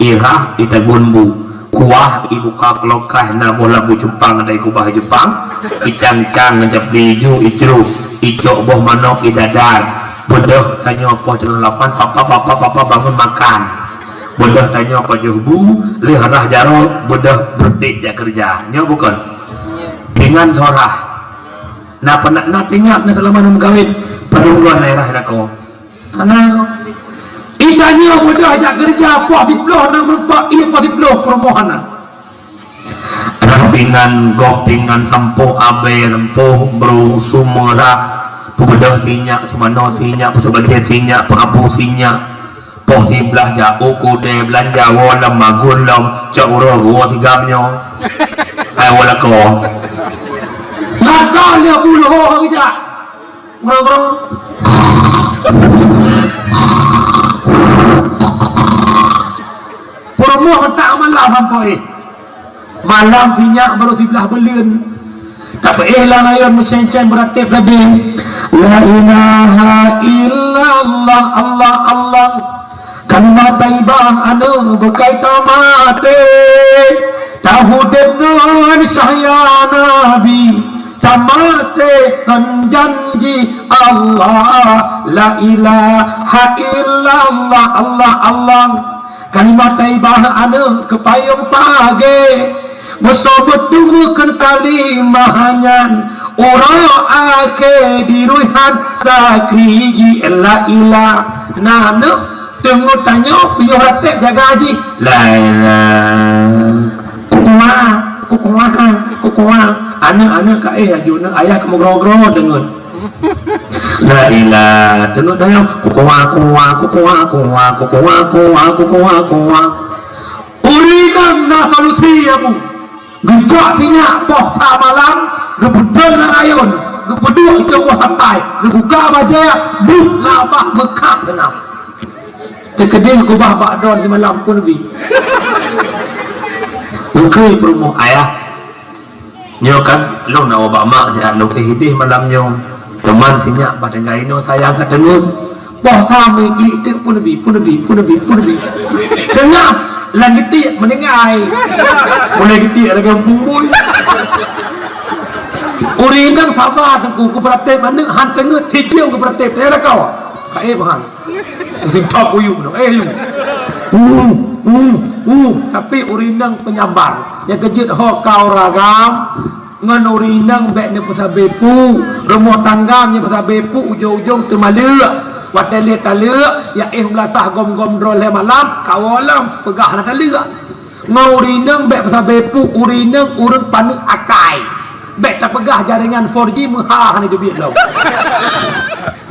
irah, itagun bu. Kuah ibuka keu lokah na boh labu cupang, ada ikubah cupang, icang-cang ngon capi ijo, icruh, icok boh manok, idadar. Beudôh tanyoe poh calon lapan, "Papa, papa, papa, bangun makan." Beudôh tanyoe pajoh bu, lheueh rhah jaroe, beudôh beureutek jak keureuja. Nyoe bukon? Pingan sorah. Na peunak, na teuingat na seulama na meukawen, padum dua na irah lakoe. Hana. Ita nyoe mudah jak keureuja poh siplôh na meureumpok ie poh siplôh peurumoh hana. Rah pingan, gob pingan, sampôh abée, sampôh bru, sumeurak, peubeudôh sinyak, seumanoe sinyak, peuseubagée sinyak, peurabu sinyak, poh siblaih jak u keudè, beulanja woe lom, magun lom, cok uroe geuwoe sigam nyoe. Hai woe lakoe. Lakoe lheueh puluh ho geujak. Ngon-ngon. Peurumoh tak malam hampa eh. Malam sinyak baru siblaih beuleuen. Tapi eh lah layan meuseng-seng beuratéb tadi. La ilaha illallah, Allah, Allah. Kalimat thaibah aneuk beukai tamaté, taudép ngon cahya Nabi, tamaté ngon janji Allah. La ilaha illallah, Allah, Allah. Kalimat thaibah aneuk keu payong pagée, meusobot deungon kalimah nyan, uroe akhé dirui han sakri jih. La ilaha. Na aneuk Teungoh tanyoe piôh ratéb jaga jih. La ilaha. Kukuwa, kukuwa, kukuwa. Aneuk-aneuk ka éh aju, aneuk ayah ka meugroe-groe teungoh. La ilaha. Teungoh tanyoe kukuwa, kuwa, kukuwa, kuwa, kukuwa, kuwa, kukuwa, kuwa. Ureueng inong na solusi, Abu. Geujak sinyak poh sa malam, geupeudong lam rayôn, geupeuduek icong boh sapai, geubuka bajée, buet labah meukhab geunam. Teukeudeh geukubah bak droe simalam pun bi. Geukheun peurumoh, "Ayah, nyoe kan lôn na ubak mak siat lôn éh ideh malam nyoe. Teuma sinyak bah tinggai inoe sayang ka teungeut." Poh sa meugi teuk peuneubit, peuneubit, peuneubit, peuneubit. Seungab lam geutiek meuninggai. Mulai geutiek lagèe bumbui. Ureueng inong saba teungku, geupeuratéb aneuk han teungeut, sijeuem geupeuratéb, teuka lakoe. Ka éh bahan. Singkap uyuek nyoe, éh yu. Uh, uh, uh. Tapi ureueng inong peunyabar. Nyang keujeuet ho ka ureueng agam, Ngon ureueng inong bèk neupeusabe pu, rumoh tangga meunyoe peusabe pu ujong-ujong teumaleuk. Watèe lheueh taleuk, ya éh meulasah gom-gom droe lhèe malam, kawoe lom, peugah hana taleuk. Ngon ureueng inong bèk peusabe pu, ureueng inong ureueng paneuk akai. Bèk tapeugah jaringan four G meuha hana teubiet lom.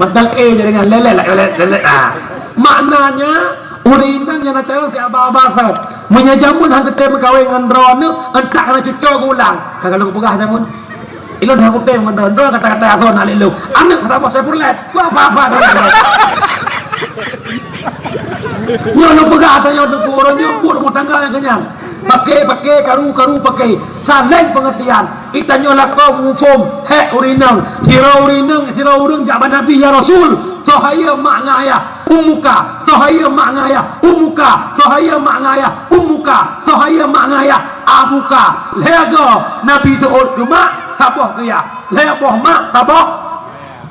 Mantong éh jaringan lelek, lelek, lelek, ah. Maknanya, Ureueng inong nyang na calon si aba-aba sot. Meunyoe jameun han teutem meukawen ngon droeneuh, entak kana cucoe geulang. Ka galak peugah jameun. Ilôn hana kutem ngon droeneuh, droeneuh kata-kata asoe na lé lôn. Aneuk saboh Saifullah. Apa-apa. Nyoe lôn peugah asoe nyoe teungku, ureueng nyoe buet rumah tangga nyang keunyan. Paké, paké, karu, karu, paké. Saléng pengertian. Geutanyoe lakoe muphom, hék ureueng inong. Sidroe ureueng inong, sidroe ureueng jak bak Nabi, "Ya Rasul, soe hayeue mak ngon ayah?" "Ummuka." "Soe hayeue mak ngon ayah?" "Ummuka." "Soe hayeue mak ngon ayah?" "Ummuka." "Soe hayeue mak ngon ayah?" "Abuka." Lhèe goe Nabi seuôt keu mak, saboh keu yah. Lhèe boh mak, saboh.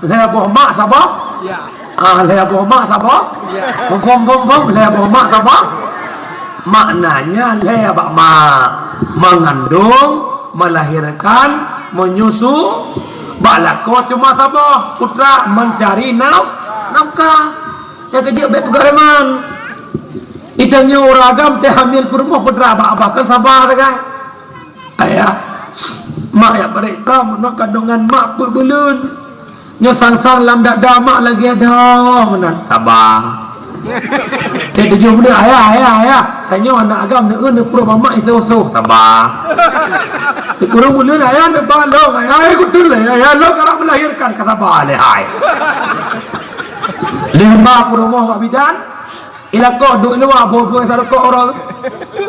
Lhèe boh mak saboh? Ya. Ah, lhèe boh mak saboh? Ya. Muphom, muphom, muphom, lhèe boh mak saboh? Maknanya lhèe bak mak. Mengandung, melahirkan, menyusu, bak lakoe cuma saboh, putra mencari naf-, nafkah. Nyang keujeuet bèk peugah lé man. Geutanyoe ureueng agam teuhamil peurumoh peudra bak abah kan saba sagai. Ayah, mak jak pareksa meunan kandungan mak peuet buleuen. Nyoe sang-sang lam dada mak lagèe dhoe meunan. Saba. Teuh tujoh buleuen, ayah, ayah, ayah. Tanyoe aneuk agam neueu neupeuruek bak mak isoh-soh. Saba. Sikureueng buleuen ayah neuba lôn, ayah, ayah kutul, ayah, ayah lôn karap melahirkan ka saba lé hai. Lheuh ba peurumoh bak bidan. Ilakok duek luwa, boh-boh sa rukok uroe.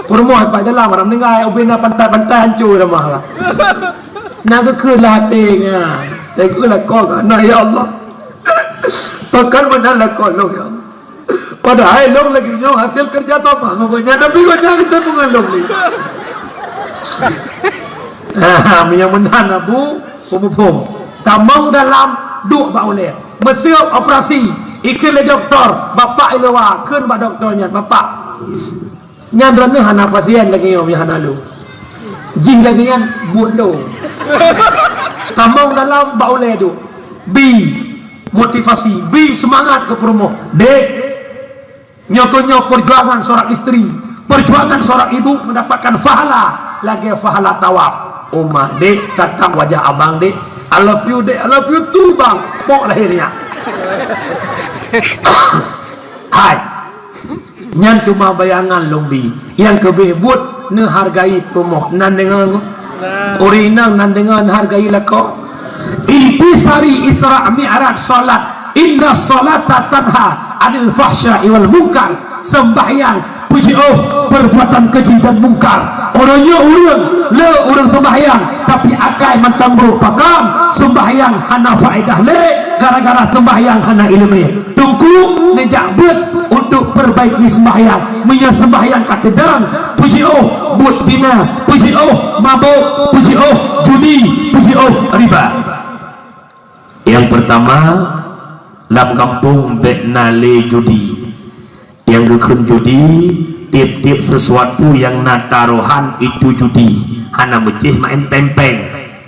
Peurumoh pat jalan, barang meuninggai, ubé na pantai-pantai hancô dah mah lah. Na geukheun lah até nyan. Teungku lakok ka na, ya Allah. Pakon meunan lakok lôn, ya Allah. Padahai lôn lagèe nyoe hasil keureuja sama ngon gobnyan, tapi gobnyan geuteupeue ngon lôn lé. Ha, meunyoe meunan Abu, peumuphom. Tamong dalam duek bak ulèe. Meuseup operasi, ikheun lé dokto, bapak i luwa, kheun bak dokto nyan, "Bapak, nyan droeneuh hana pasien lagèe nyoe, hana lôn. Jih lagèe nyan buet lôn." Tamong dalam bak ulèe tu. Bi, Motivasi, bri seumangat keu peurumoh. Dek, nyoe keuh nyoe perjuangan seorang istri, perjuangan seorang ibu mendapatkan pahala lagèe pahala tawaf. Uma, dek, tatap wajah abang, dek. I love you, dek. I love you too, bang. Pok lahé nyan. Hai. Nyan cuma bayangan lôn bi. Nyang keubeh buet neuhargai peurumoh. Nan deungoe? Ureueng inong nan deungoe neuhargai lakoe. Intisari Isra Mi'raj salat. Inna salata tanha 'anil fahsya'i wal munkar. Sembahyang, puji oh, perbuatan keji dan mungkar. Uroe nyoe ureueng, le ureueng sembahyang, tapi akai mantong brôk. Pakon? Sembahyang hana faedah lé, gara-gara sembahyang hana ileumèe. Teungku neujak beuet untuk perbaiki sembahyang. Meunyoe sembahyang ka teudong, puji oh, buet zina, puji oh, mabök, puji oh, judi, puji oh, riba. Nyang peurtama, lam gampông bèk na lé judi. Nyang geukheun judi, tiep-tiep sesuatu nyang na tarohan itu judi. Hana meucéh maén péng-péng.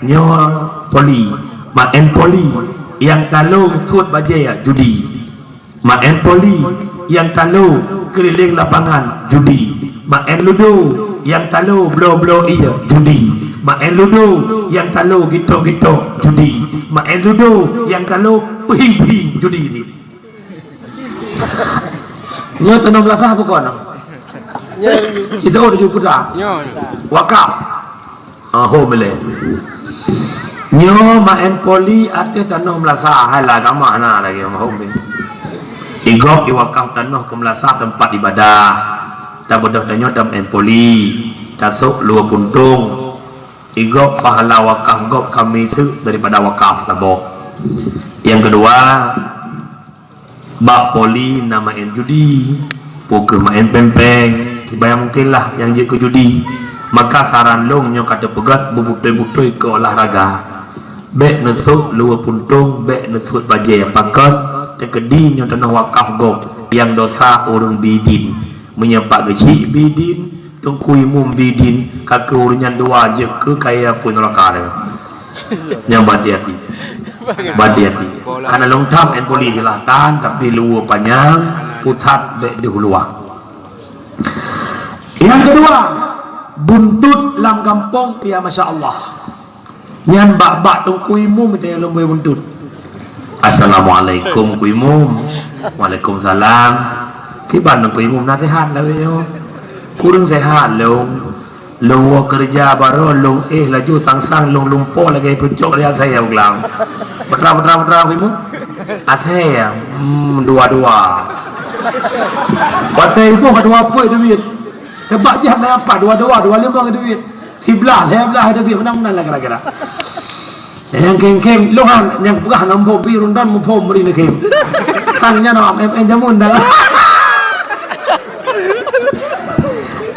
Nyoe poli, maén poli, nyang talo suet bajèe judi. Maén poli, nyang talo keulileng lapangan judi. Maén ludo, nyang talo bloe-bloe ié judi. Maén ludo, nyang talo gitok-gitok judi. Maén ludo, nyang talo peuhing-peuhing judi. Nyoe tanoh meulasah bukon? Nyoe. Kita oh tujuh putra. Nyoe. Wakaf. Ah, hom ilèe. Nyoe maén poli ateueh tanoh meulasah, hai lah agama na lagèe hom ilèe. Igop iwakaf tanoh keu meulasah teumpat ibadah. Tabeudôh tanyoe tamaén poli, tasôk luwa puntông. Igop pahala wakaf gob kami seuk daripada wakaf saboh. Nyang keudua, bak poli na maén judi, peu kheueh maén péng-péng, kiban mungken lah nyang jeuet keu judi. Maka saran lôn nyoe ka teupeugöt beubutôi-butôi keu olahraga. Bèk neusôk luwa puntông, bèk neusuet bajèe pakon, teukeudi nyoe tanoh wakaf gob nyang dosa ureueng bidin. Meunyoe Pak Geuchik bidin, Teungku Imum bidin, ka keu ureueng nyan dua jeuet keu kaya pun neuraka teuh. Nyan bati-ati. Bati-ati. Hana lôn tham en poli jeulaih tan, tapi luwa panyang, pusat bèk di huluwa. Nyang keudua, buntut lam gampông, ya masya Allah. Nyan bak-bak Teungku Imum teuh lôn bui buntut. "Assalamualaikum, Ku Imum." "Waalaikumsalam." "Kiban Teungku Imum, na sehat lawét nyoe?" "Kureueng sehat lôn. Lôn woe keureuja baroe, lôn éh laju sang-sang lôn lumpoe lagèe peucok lé asèe u glam." "Peue tra, peue tra, peue tra, Ku Imum?" "Asèe." "Hmm, dua-dua." Watèe iboh ka dua peuet duit. Teubak jih hana apa, dua-dua, dua limong duit. Siblah, lhèe blah duit, meunan-meunan lah kira-kira. Nyang khém-khém, lôn han, nyang peugah ngon phôn pi rundon muphom bri neukhém. Kan nyan awak M N jameun dah.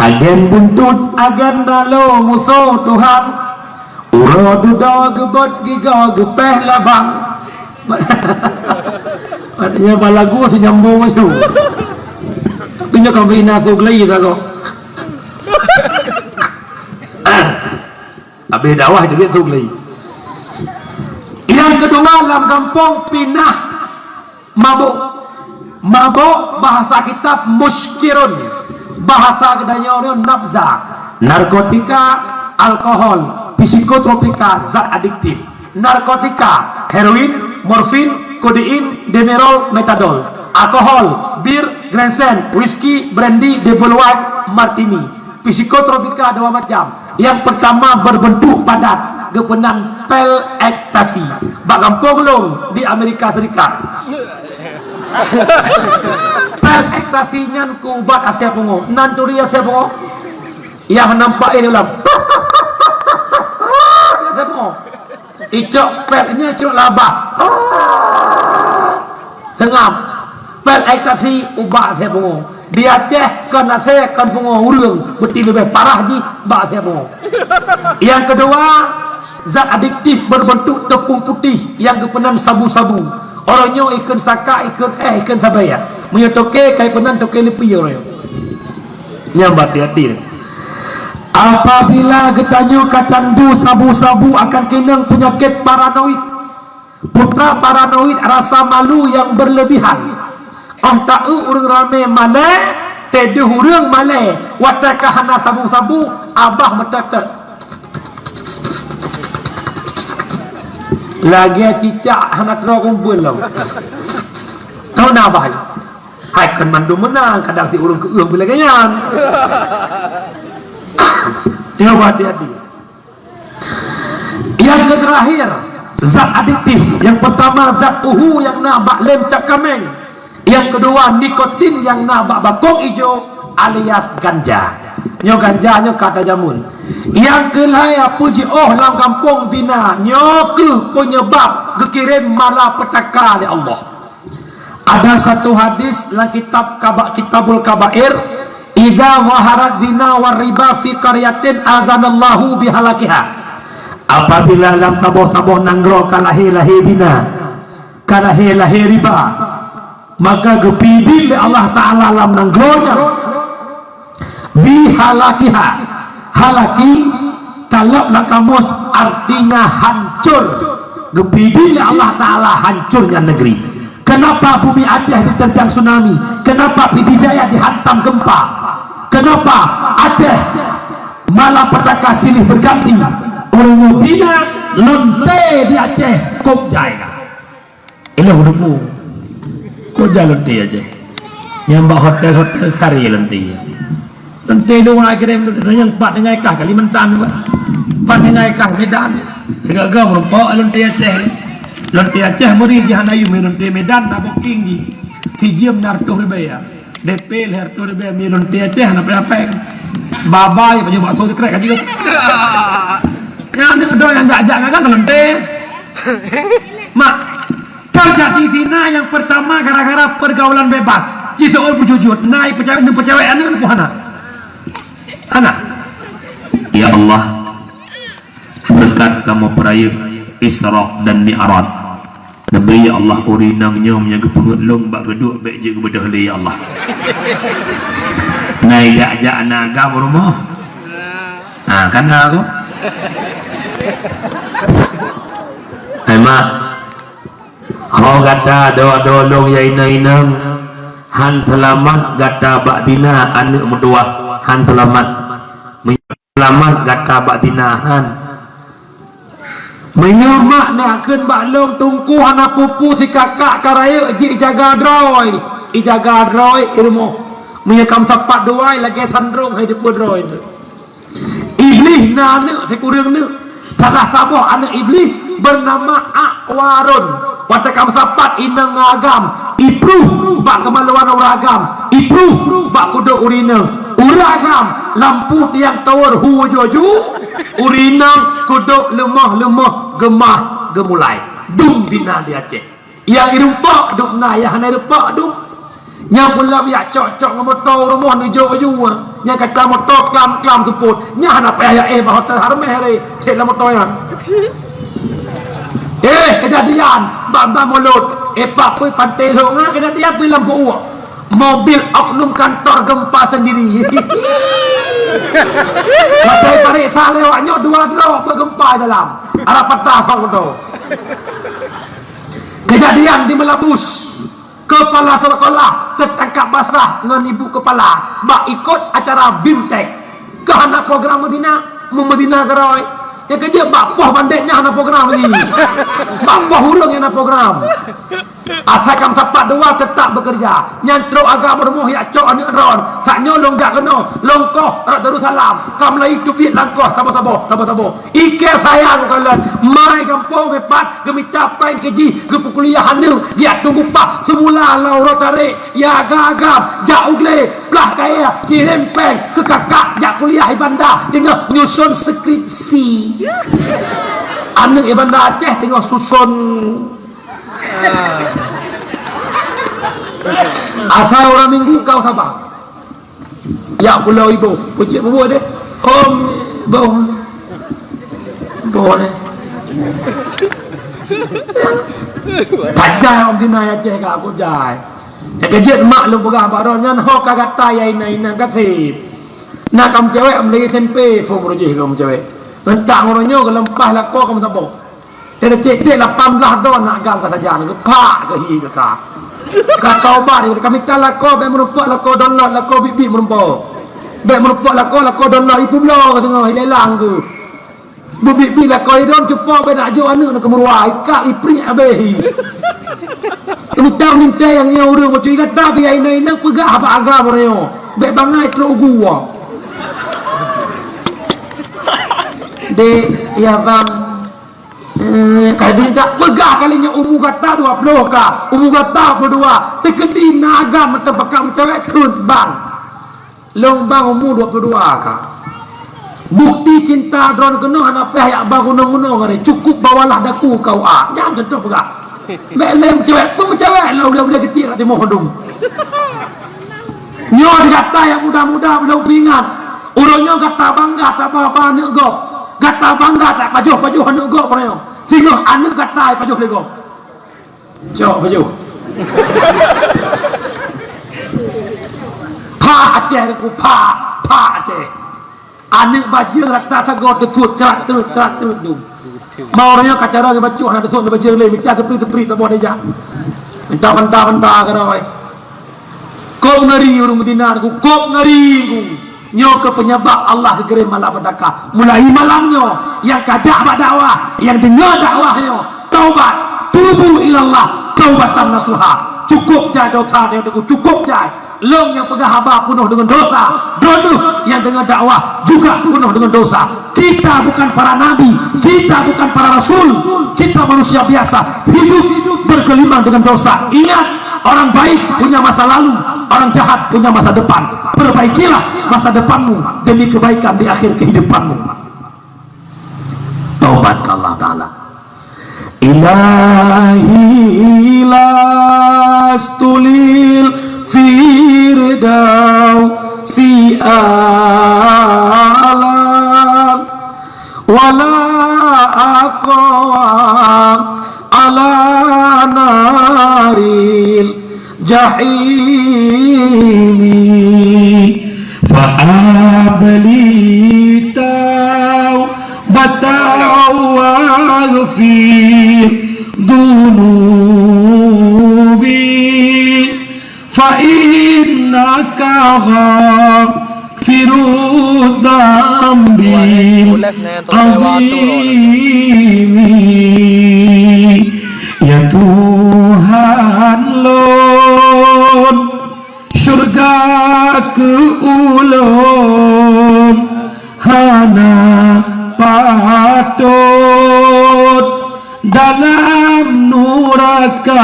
Agen buntut, agen nalo musoh Tuhan. Uroe dudoe geubot gigoe geupéh labang. Nyan bak lagu si nyambung maju. Tapi nyoe ka bri na su geulai sagoe. Habéh dakwah itu biet su geulai. Nyang keudua lam gampông pinah mabök. Mabök bahasa kitab muskirun. Bahasa geutanyoe nyoe nafza. Narkotika, alkohol, psikotropika, zat adiktif. Narkotika, heroin, morfin, kodein, demerol, metadol. Alkohol, bir, Grandstand, whisky, brandy, double white, martini. Psikotropika dua macam. Yang pertama berbentuk padat, geupeunan pil ekstasi. Bak gampông lôn di Amerika Serikat. Pil ekstasi nyan keu ubat asèe pungo. Nan turi asèe pungo. Nyang nampak di dalam. Asèe pungo. Icok pil nyan icok labah. Seungab. Pil ekstasi ubat asèe pungo. Di Aceh kon asèe kon pungo ureueng, beuti leubeh parah jih bak asèe pungo. Yang kedua, zat adiktif berbentuk tepung putih yang geupeunan sabu-sabu. Uroe nyoe ikheun saka, ikheun éh, ikheun sabe. Meunyoe toke, kai peunan toke leupie uroe nyoe. Nyan bati-ati. Apabila geutanyoe ka tandu sabu-sabu akan keunong peunyakét paranoid. Putra paranoid, rasa malu yang berlebihan. Óh taeu ureuëng ramé malée, teudoh ureuëng malée, watée ka hana sabu-sabu, abah meuteuteuet. Lagée cicak hana keudroe kumpul lom. Tahu na abah nyoe? Hai kon mandum meunan, kadang si ureuëng keueueh lagée nyan. Ya, hati-hati. Yang terakhir, zat adiktif. Yang pertama, zat uhu nyang na bak lem cap kaméng. Yang kedua, nikotin nyang na bak bakong ijo alias ganja. Nyoe ganja nyoe ka tajameun. Yang keulhèe, peue jiôh lam gampông zina, nyoe kheueh penyebab geukirém malapetaka lé Allah. Ada satu hadis lam kitab kaba-, Kitabul Kabair, "Idza zaharat zina war riba fi qaryatin adzanallahu bihalakiha." Apabila lam saboh-saboh nanggroe ka lahé-lahé zina, ka lahé-lahé riba, maka geupeidin lé Allah Taala lam nanggroe nyan. Bihalakiha. Halaki, kalau lam kamus, artinya hancur. Geupeidin lé Allah Taala hancurnya negeri. Kenapa bumi Aceh diterjang tsunami? Kenapa Pidie Jaya dihantam gempa? Kenapa Aceh malapetaka silih berganti? Ureuëng zina, lonte di Aceh kok jai ka. Ilong debu. Kok jai lonte Aceh? Nyang bak hotel-hotel sari lonte. Lonte dong ai kirém, nyang pat ngai kah Kalimantan, pat ngai kah Medan. Sigaga meurumpok lonte Aceh. Lonte Aceh meuri jih hana yum, lonte Medan na booking jih. Sijeuem na reutôh ribèe ya. D P lhèe reutôh ribèe, mi lonte Aceh hana payah pèng. Baba ya baju bakso sekrek ka jeuet. Nyang aneuk doi nyang jak-jak ngagang ka lonte. Mak, terjadi zina yang pertama gara-gara pergaulan bebas. Jiseuôt beujujut, na peucawèk, na peucawèk aneuk, na peuhana. Aneuk. Ya Allah, beureukat kamoe peurayeuk Isra dan Mi'raj. Neubri, ya Allah, ureueng inong nyoe nyang geupeungeut lôn bak geuduek, bèk jeuet geubeudôh lé, ya Allah. Na jak-jak na agam rumoh. Ha, kan aku? Hai mak, ho gata dua-dua lôn ya inong-inong, han seulamat gata bak zina aneuk meutuwah, han seulamat. Seulamat gata bak zina han. Meunyoe mak neukheun bak lôn, Teungku hana peue-peue, si kakak ka rayeuk jih, ijaga droe, ijaga droe i rumoh. Meunyoe ka meusapat dua, lagèe sandrong hai deupeue droe teuh. Iblih na aneuk sikureueng neuk. Salah saboh aneuk Iblih beunama Akwarun. Watèe ka meusapat inong ngon agam, ipruh bak keumaluan ureueng agam, ipruh bak kudok ureueng inong. Ureueng agam lampu tiang tower hu juju, ureueng inong kudok leumoh-leumoh geumah geumulai. Dum zina di Aceh. Nyang irumpok dum na, nyang hana irumpok dum. Nyang pulang jak cok-cok ngon moto u rumoh neujok aju. Nyang kata moto klam-klam seupôt. Nyan hana payah jak éh bak hotel Harmeh lé, cit lam moto nyan. Eh, kejadian bak-bak mulod. Eh, pak pui pantai Sungai, kejadian pui lam pu'uk. Mobil oknum kantor gempa sendiri. Patai pareksa lewat nyoe dua droe peugempa dalam. Arah patah sok moto. Kejadian di Melabus. Kepala sekolah tertangkap basah ngon ibu kepala bak ikot acara BIMTEK. Keu hana program meuzina, meuzina keurôi. Nyang keujeuet bak poh bandét nyan hana program lagi. Bak poh ureueng nyang hana program. Asai ka meusapat dua tetap bekerja. Nyan trok agam rumoh jak cok aneuk droen. Sak nyoe lôn jak keunoe, lôn koh rot Darussalam. Ka meulayi teubiet langkoh saboh-saboh, saboh-saboh. Ikeu sayang kalon, mai gampông ipat geumita péng keu jih geupeukuliah aneuk, geujak tueng upah. Seumula lam uroe tarek, ya agam-agam jak u glé, plah kayèe, kirém péng keu kakak jak kuliah i Banda, teungoh nyusun skripsi. Aneuk i Banda Aceh teungoh susun. Asai uroe Minggu keu Sabang. Jak pulo iboh, peujeuet bubuih deh. Om boh. Boh deh. Tajai om tina ya ceh ka aku jai. Nyang keujeuet mak lôn peugah bak droe nyan ho ka gata ya inong-inong ka sép. Na kamoe cewek meulagèe S M P, phôn meurujih kamoe cewek. Entak ngon nyoe geuleumah lakoe kamoe saboh. Eh, cek-cek lapan belas don nak agam ka sajan, geupak keu hi geuka. Ka taubat, ka mita lakoe, bèk meurumpok lakoe download, lakoe biet-biet meurumpok. Bèk meurumpok lakoe, lakoe download, ipeubloe ka teungoh, ilelang keu. Beubiet-biet lakoe idon, cupo bèk nak jok aneuk neu keumeurua, ikab ipriek abéh hi. Mita mintèe nyang nyoe ureueng bacut gata, biaya inong-inong peugah haba agam uroe nyoe. Bèk bangai trok ugu. Dek, ya bang, Eh, ka lheueh peugah kali nyoe umu gata dua ploh ka, umu gata dua ploh dua, teukeudi na agam meuteupeukat meucewek kheun bang. Lôn bang umu dua ploh dua ka. Bukti cinta droe keunoe hana payah jak ba gunong-gunong, cukup bawalah daku kau a. Nyan contoh peugah. Bèk lé meucewek, peue meucewek lôn ulèe-ulèe geutik lam timoh dum. Nyoe di gata nyang muda-muda, lôn peuingat. Uroe nyoe gata bangga taba-ba aneuk gob. Gata bangga tapajoh-pajoh aneuk gob uroe nyoe. Singoh aneuk gata pajoh lé gob. Cok pajoh. Pha Aceh ku, pha, pha Aceh. Aneuk bajeueng rata sagoe teutuet, crat-crat, crat-crat dum. Ma uroe nyoe ka cara geubacut hana teutuet bajeueng lé, mita seupri-seupri saboh dijak. Mita banta-banta keudroe. Kok ngeri ureueng Madinah ku, kok ngeri ku. Nyoe keuh penyebab Allah geugirém malapetaka. Mulai malam nyoe, nyang ka jak bak dakwah, nyang deungoe dakwah nyoe, taubat, tubu ilallah, taubatan nasuha. Cukup jai dosa nyoe, cukup jai. Lôn nyang peugah haba peunoh deungon dosa, droeneuh nyang deungoe dakwah juga peunoh deungon dosa. Kita bukan para nabi, kita bukan para rasul, kita manusia biasa, hidup bergelimang dengan dosa. Ingat, orang baik punya masa lalu, orang jahat punya masa depan. Perbaikilah masa depanmu demi kebaikan di akhir kehidupanmu. Taubat ke Allah Ta'ala. Ilahi lastu lil firdausi a'la, wala aqwa ala naril jahimi. Fahab li taubatan waghfir dunubi, fa innaka ghafirudz dzambil adzimi. Ya Tuhan lôn, syurga keu ulôn hana patot, dalam nuraka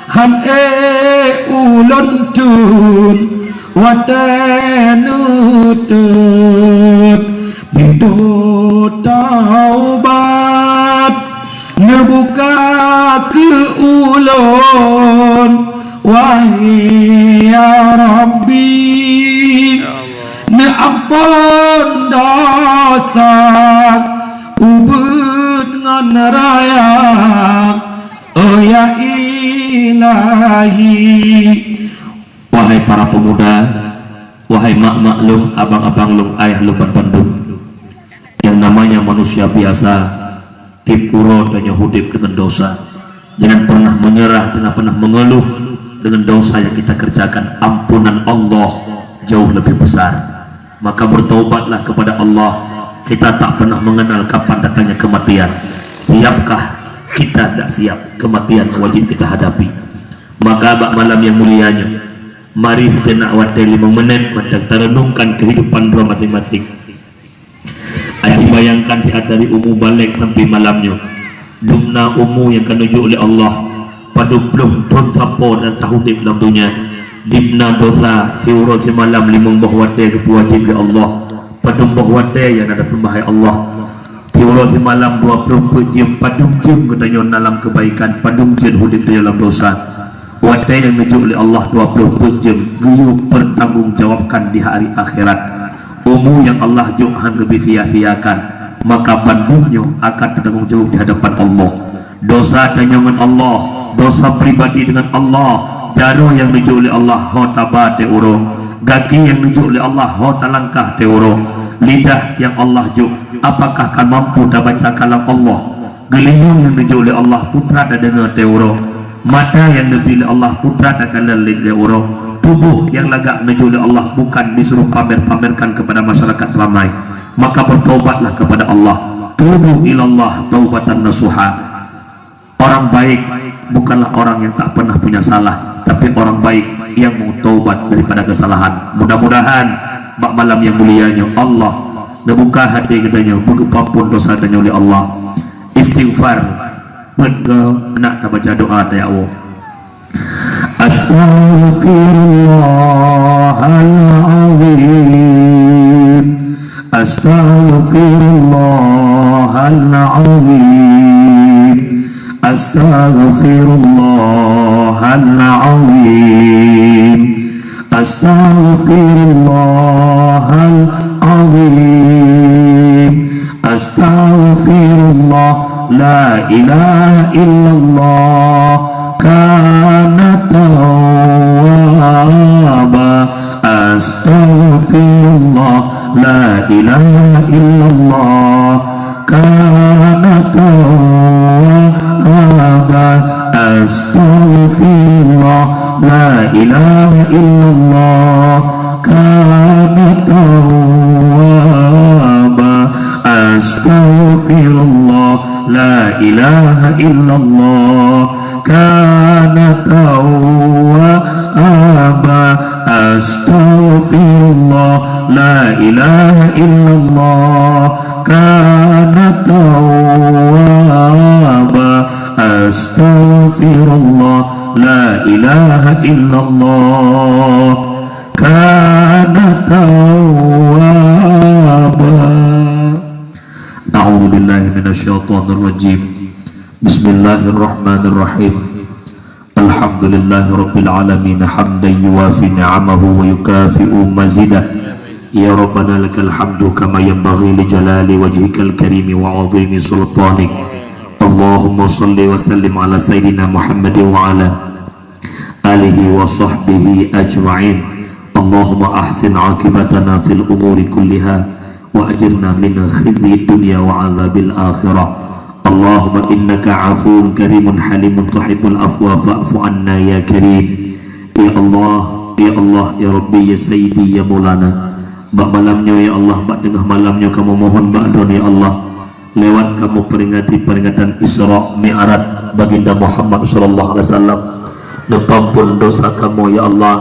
han ék ulôn thôn watée neutot. Pintoe taubat neubuka keu ulôn, wahai ya Rabbi. Ya Allah. Neuampon dosa ubit ngon raya, oh ya Ilahi. Wahai para pemuda, wahai mak-mak lôn, abang-abang lôn, ayah lôn ban bandum, yang namanya manusia biasa, tiep uroe tanyoe udeb deungon dosa. Jangan pernah menyerah, jangan pernah mengeluh dengan dosa yang kita kerjakan. Ampunan Allah jauh lebih besar. Maka bertaubatlah kepada Allah. Kita tak pernah mengenal kapan datangnya kematian. Siapkah kita? Tidak siap. Kematian wajib kita hadapi. Maka bak malam yang mulia nyoe, mari sejenak watée limong menit mantong tarenungkan kehidupan droe masing-masing. Aci bayangkan siat dari umu balek sampai malam nyoe. Dum na umu nyang ka neujok lé Allah, padum ploh thon sapo dan taudeb lam donya. Dum na dosa siuroe simalam limong boh watée geupeuwajéb lé Allah. Padum boh watée nyang na taseumah hai Allah. Siuroe simalam dua ploh peuet jeuem, padum jeuem geutanyoe na lam keubaikan, padum jeuem udeb tanyoe lam dosa. Watée nyang neujok lé Allah dua ploh peuet jeuem geuyue peutanggong jawabkan di hari akhirat. Umu nyang Allah jok han geubri sia-siakan, maka bandum nyoe akan teutanggong jaweueb di hadapan Allah. Dosa tanyoe ngon Allah, dosa pribadi deungon Allah, jaroe nyang neujok lé Allah ho taba teuh uroe, gaki nyang neujok lé Allah ho talangkah teuh uroe, lidah nyang Allah jok, apakah ka mampu tabaca kalam Allah? Geulinyueng nyang neujok lé Allah, peue teuma tadeungoe teuh uroe. Mata nyang neubri lé Allah, peue teuma takalon lé uroe. Tuboh nyang lagak neujok lé Allah, bukan disuruh pamer-pamerkan kepada masyarakat ramai. Maka bertaubatlah kepada Allah. Tubu ilallah taubatan nasuha. Orang baik bukanlah orang yang tak pernah punya salah, tapi orang baik yang mau taubat daripada kesalahan. Mudah-mudahan bak malam nyang mulia nyoe Allah neubuka hati geutanyoe, beugeupeuampon dosa tanyoe lé Allah. Istighfar, beuet keu nak tabaca doa tayakwo. Astaghfirullahalazim. Astaghfirullahalazim. Astaghfirullahalazim. Astaghfirullah. La ilaha illallah. Kana tawwaba. Astaghfirullah. La ilaha illallah. Kana tawwaba. Astaghfirullah. La ilaha illallah. Kana tawwaba. Astaghfirullah. La ilaha illallah. Kana tawwaba. Astaghfirullah. La ilaha illallah. Kana tawwaba. Astaghfirullah. La ilaha illallah. Kana tawwaba. A'udzubillahi minasyaitonirrajim. Bismillahirrahmanirrahim. Alhamdulillahirabbil alamin, hamdan yuwafi ni'amahu wa yukafi'u mazidah. Ya Rabbana lakal hamdu kama yanbaghi li jalali wajhikal karimi wa 'azimi sultanik. Allahumma shalli wa sallim ala sayyidina Muhammad wa ala alihi wa sahbihi ajma'in. Allahumma ahsin aqibatana fil umuri kulliha wa ajirna min khizyi dunya wa adzabil akhirah. Allahumma innaka afuwun karimun halimun tuhibbul afwa fa'fu anna ya karim. Ya Allah, ya Allah, ya Rabbi, ya Sayyidi, ya Maulana. Bak malam nyoe ya Allah, bak teungoh malam nyoe kamoe mohon bak droe ya Allah. Lewat kamoe peringati peringatan Isra Mi'raj Baginda Muhammad sallallahu alaihi wasallam. Neupeuampon dosa kamoe ya Allah.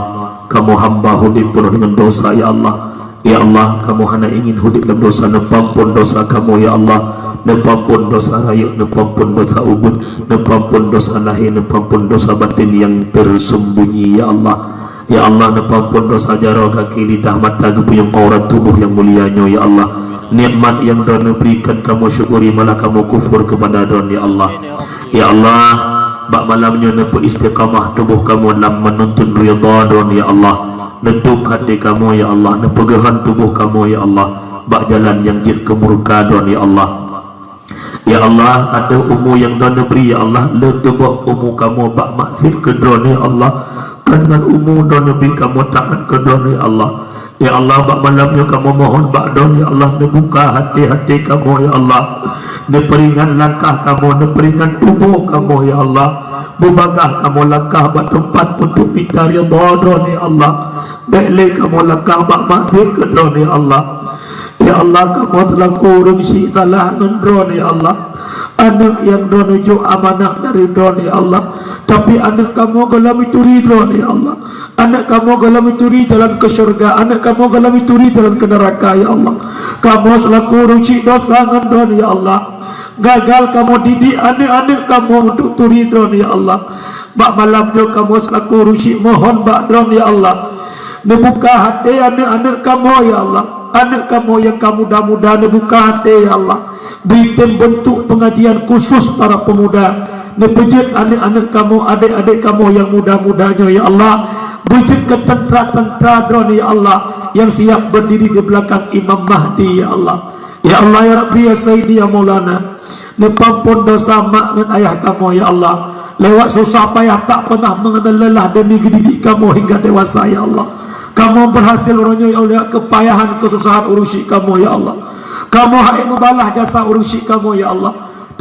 Kamoe hamba udeb peunoh deungon dosa ya Allah. Ya Allah, kamoe hana ingin udeb lam dosa, neupeuampon dosa kamoe ya Allah. Neupeuampon dosa rayeuk, neupeuampon dosa ubit, neupeuampon dosa lahé, neupeuampon dosa batin nyang tersembunyi ya Allah. Ya Allah, neupeuampon dosa jaroe, kaki, lidah, mata, geupunyueng aurat tuboh nyang mulia nyoe ya Allah. Nikmat nyang droe neubri kon kamoe syukuri, malah kamoe kufur keupada droe ya Allah. Ya Allah, bak malam nyoe neupeu istiqamah tuboh kamoe lam meununtut ridha droe ya Allah. Neutôb até kamoe ya Allah, neupeugeuhan tuboh kamoe ya Allah bak jalan nyang jeuet keu murka droe ya Allah. Ya Allah, ateueh umu nyang droe neubri ya Allah, lheueh teuboh umu kamoe bak maksiat keu droe ya Allah. Kon ngon umu droe neubri kamoe taat keu droe ya Allah. Ya Allah, bak malam nyoe kamoe mohon bak droe ya Allah, neubuka até-até kamoe ya Allah. Neupeuringan langkah kamoe, neupeuringan tuboh kamoe ya Allah. Beubagaih kamoe langkah bak teumpat untuk mita ridha droe ya Allah. Bék lé kamoe langkah bak maksiat keu droe ya Allah. Ya Allah, kamoe seulaku ureuëng syiek salah ngon droe ya Allah. Aneuëk nyang droe neujok amanah dari droe ya Allah. Tapi aneuëk kamoe gohlom turi droe ya Allah. Aneuëk kamoe gohlom turi jalan keu syeuruga, aneuëk kamoe gohlom turi jalan keu neuraka ya Allah. Kamoe seulaku ureuëng syiek dosa ngon droe ya Allah. Gagal kamoe didik aneuëk-aneuëk kamoe untuk turi droe ya Allah. Bak malam nyoe kamoe seulaku ureuëng syiek mohon bak droe ya Allah. Neubuka até aneuëk-aneuëk kamoe ya Allah. Aneuëk kamoe nyang ka muda-muda neubuka até ya Allah. Bri tem beuntuk peungajian khusus para peumuda. Neupeujeuet aneuëk-aneuëk kamoe, adék-adék kamoe nyang muda-muda nyoe ya Allah. Beujeuet keu teuntra-teuntra droe ya Allah nyang siap berdiri di belakang Imam Mahdi ya Allah. Ya Allah, ya Rabbi, ya Sayyidi, ya Maulana. Neupeuampon dosa mak ngon ayah kamoe ya Allah. Lewat susah payah tak pernah mengenal lelah demi geudidik kamoe hingga dewasa ya Allah. Kamoe berhasil uroe nyoe ya Allah, lewat keupayahan keususahan ureuëng syiek kamoe ya Allah. Kamoe hana meubalah jasa ureuëng syiek kamoe ya Allah.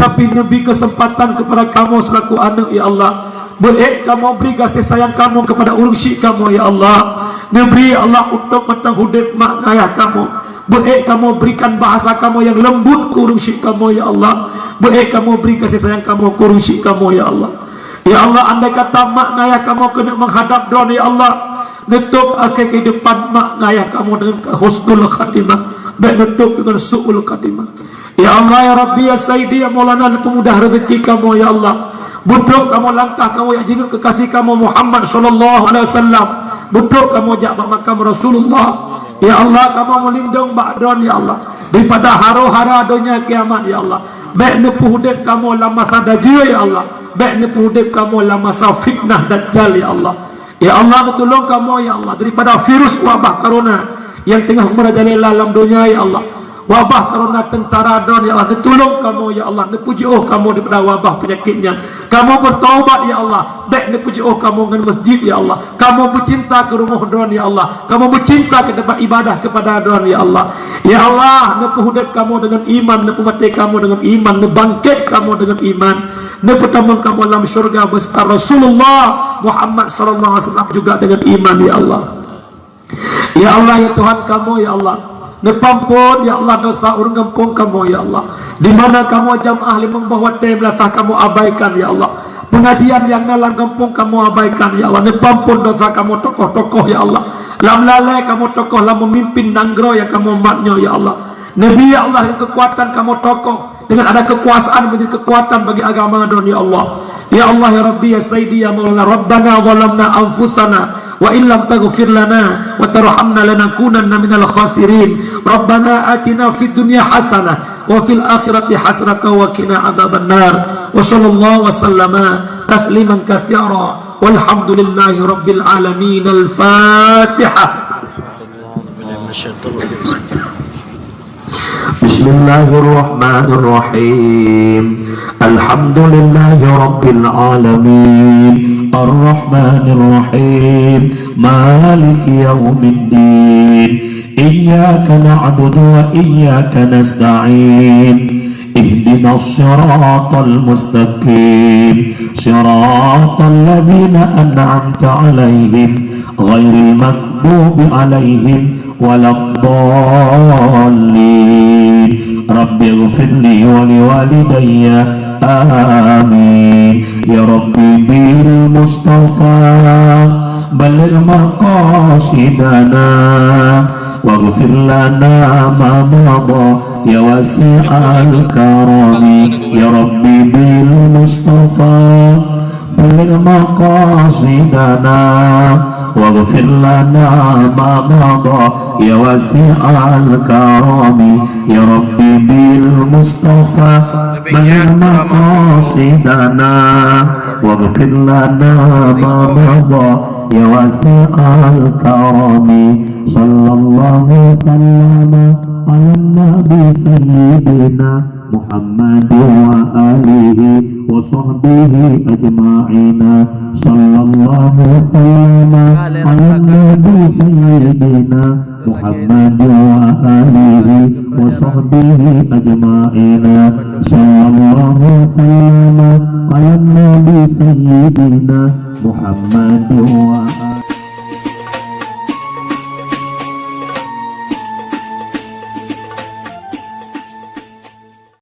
tapi neubri keuseumpatan keupada kamoe seulaku aneuëk, ya Allah. Beuék kamoe bri gaséh sayang kamoe keupada ureuëng syik kamoe, ya Allah. Neubri, ya Allah, untôk mantong udeb mak ngon ayah kamoe. Beuék kamoe brikan bahasa kamoe nyang leumbot keu ureuëng syik kamoe, ya Allah. Beuék kamoe bri gaséh sayang kamoe keu ureuëng syik kamoe, ya Allah. Ya Allah, andai kata mak ngon ayah kamoe keuneuk meuhadab Droe, ya Allah, neutôb akhé keuhidupan mak ngon ayah kamoe deungon husnul khatimah, bék neutôb deungon su'ul khatimah. Ya Allah, ya Rabbi, ya Sayyidi, ya Maulana, neupeumudah rezeki kamoe, ya Allah. Beutrok kamoe langkah kamoe jak jingeuet keukasih kamoe Muhammad sallallahu alaihi wasallam. Beutrok kamoe jak bak makam Rasulullah. Ya Allah, kamoe meulindong bak Droe, ya Allah, daripada haro-hara donya kiamat, ya Allah. Bék neupeuudeb kamoe lam masa dajjal, ya Allah. Bék neupeuudeb kamoe lam masa fitnah dajjal, ya Allah. Ya Allah, neutulông kamoe, ya Allah, daripada virus wabah corona nyang teungoh meurajalela lam donya, ya Allah. Wabah corona teuntara Droe, ya Allah, neutulông kamoe, ya Allah, neupeujiôh kamoe daripada wabah peunyakét nyan. Kamoe beutaubat, ya Allah, bék neupeujiôh kamoe ngon masjid, ya Allah. Kamoe beucinta keu rumoh Droe, ya Allah. Kamoe beucinta keu teumpat ibadah keupada Droe, ya Allah. Ya Allah, neupeuudeb kamoe deungon iman, neupeumaté kamoe deungon iman, neubangkét kamoe deungon iman, neupeutamong kamoe lam syeuruga beuseuta Rasulullah Muhammad sallallahu alaihi wasallam juga deungon iman, ya Allah. Ya Allah, ya Tuhan kamoe, ya Allah, neupeuampôn, ya Allah, dosa ureuëng gampông kamoe, ya Allah. Di mana kamoe jamaah limong boh watée meulasah kamoe abaikan, ya Allah. Peungajian nyang na lam gampông kamoe abaikan, ya Allah. Neupeuampôn dosa kamoe tokoh-tokoh, ya Allah. Lam lalée kamoe tokoh lam meumimpin nanggroe nyang kamoe mat nyoe, ya Allah. Neubri, ya Allah, keukuatan kamoe tokoh, dengan ada kekuasaan menjadi kekuatan bagi agama Droe, ya Allah. Ya Allah, ya Rabbi, ya Sayyidi, ya Maulana, Rabbana zalamna anfusana wa illam taghfir lana wa tarhamna lanakunanna minal khasirin. Rabbana atina fid dunya hasanah wa fil akhirati hasanatan wa qina adzabannar. Wa sallallahu wa sallama tasliman katsira. Walhamdulillahi rabbil alamin. Al-Fatihah. بسم الله الرحمن الرحيم. الحمد لله رب العالمين. الرحمن الرحيم. مالك يوم الدين. إياك نعبد وإياك نستعين. اهدنا الصراط المستقيم. صراط الذين أنعمت عليهم غير المغضوب عليهم ولا الضالين. رب اغفر لي ولوالدي. آمين. يا ربي بالمصطفى بلغ مقاصدنا واغفر لنا ما مضى يا واسع الكرم. يا ربي بالمصطفى بلغ مقاصدنا واغفر لنا ما مضى يا واسع الكرم. يا ربي بالمصطفى بلغ مقاصدنا واغفر لنا ما مضى يا واسع الكرم. صلى الله وسلم على النبي سيدنا محمد وآله وصحبه أجمعين. صلى الله وسلم على النبي سيدنا محمد وآله وصحبه أجمعين. صلى الله وسلم على النبي سيدنا محمد وآله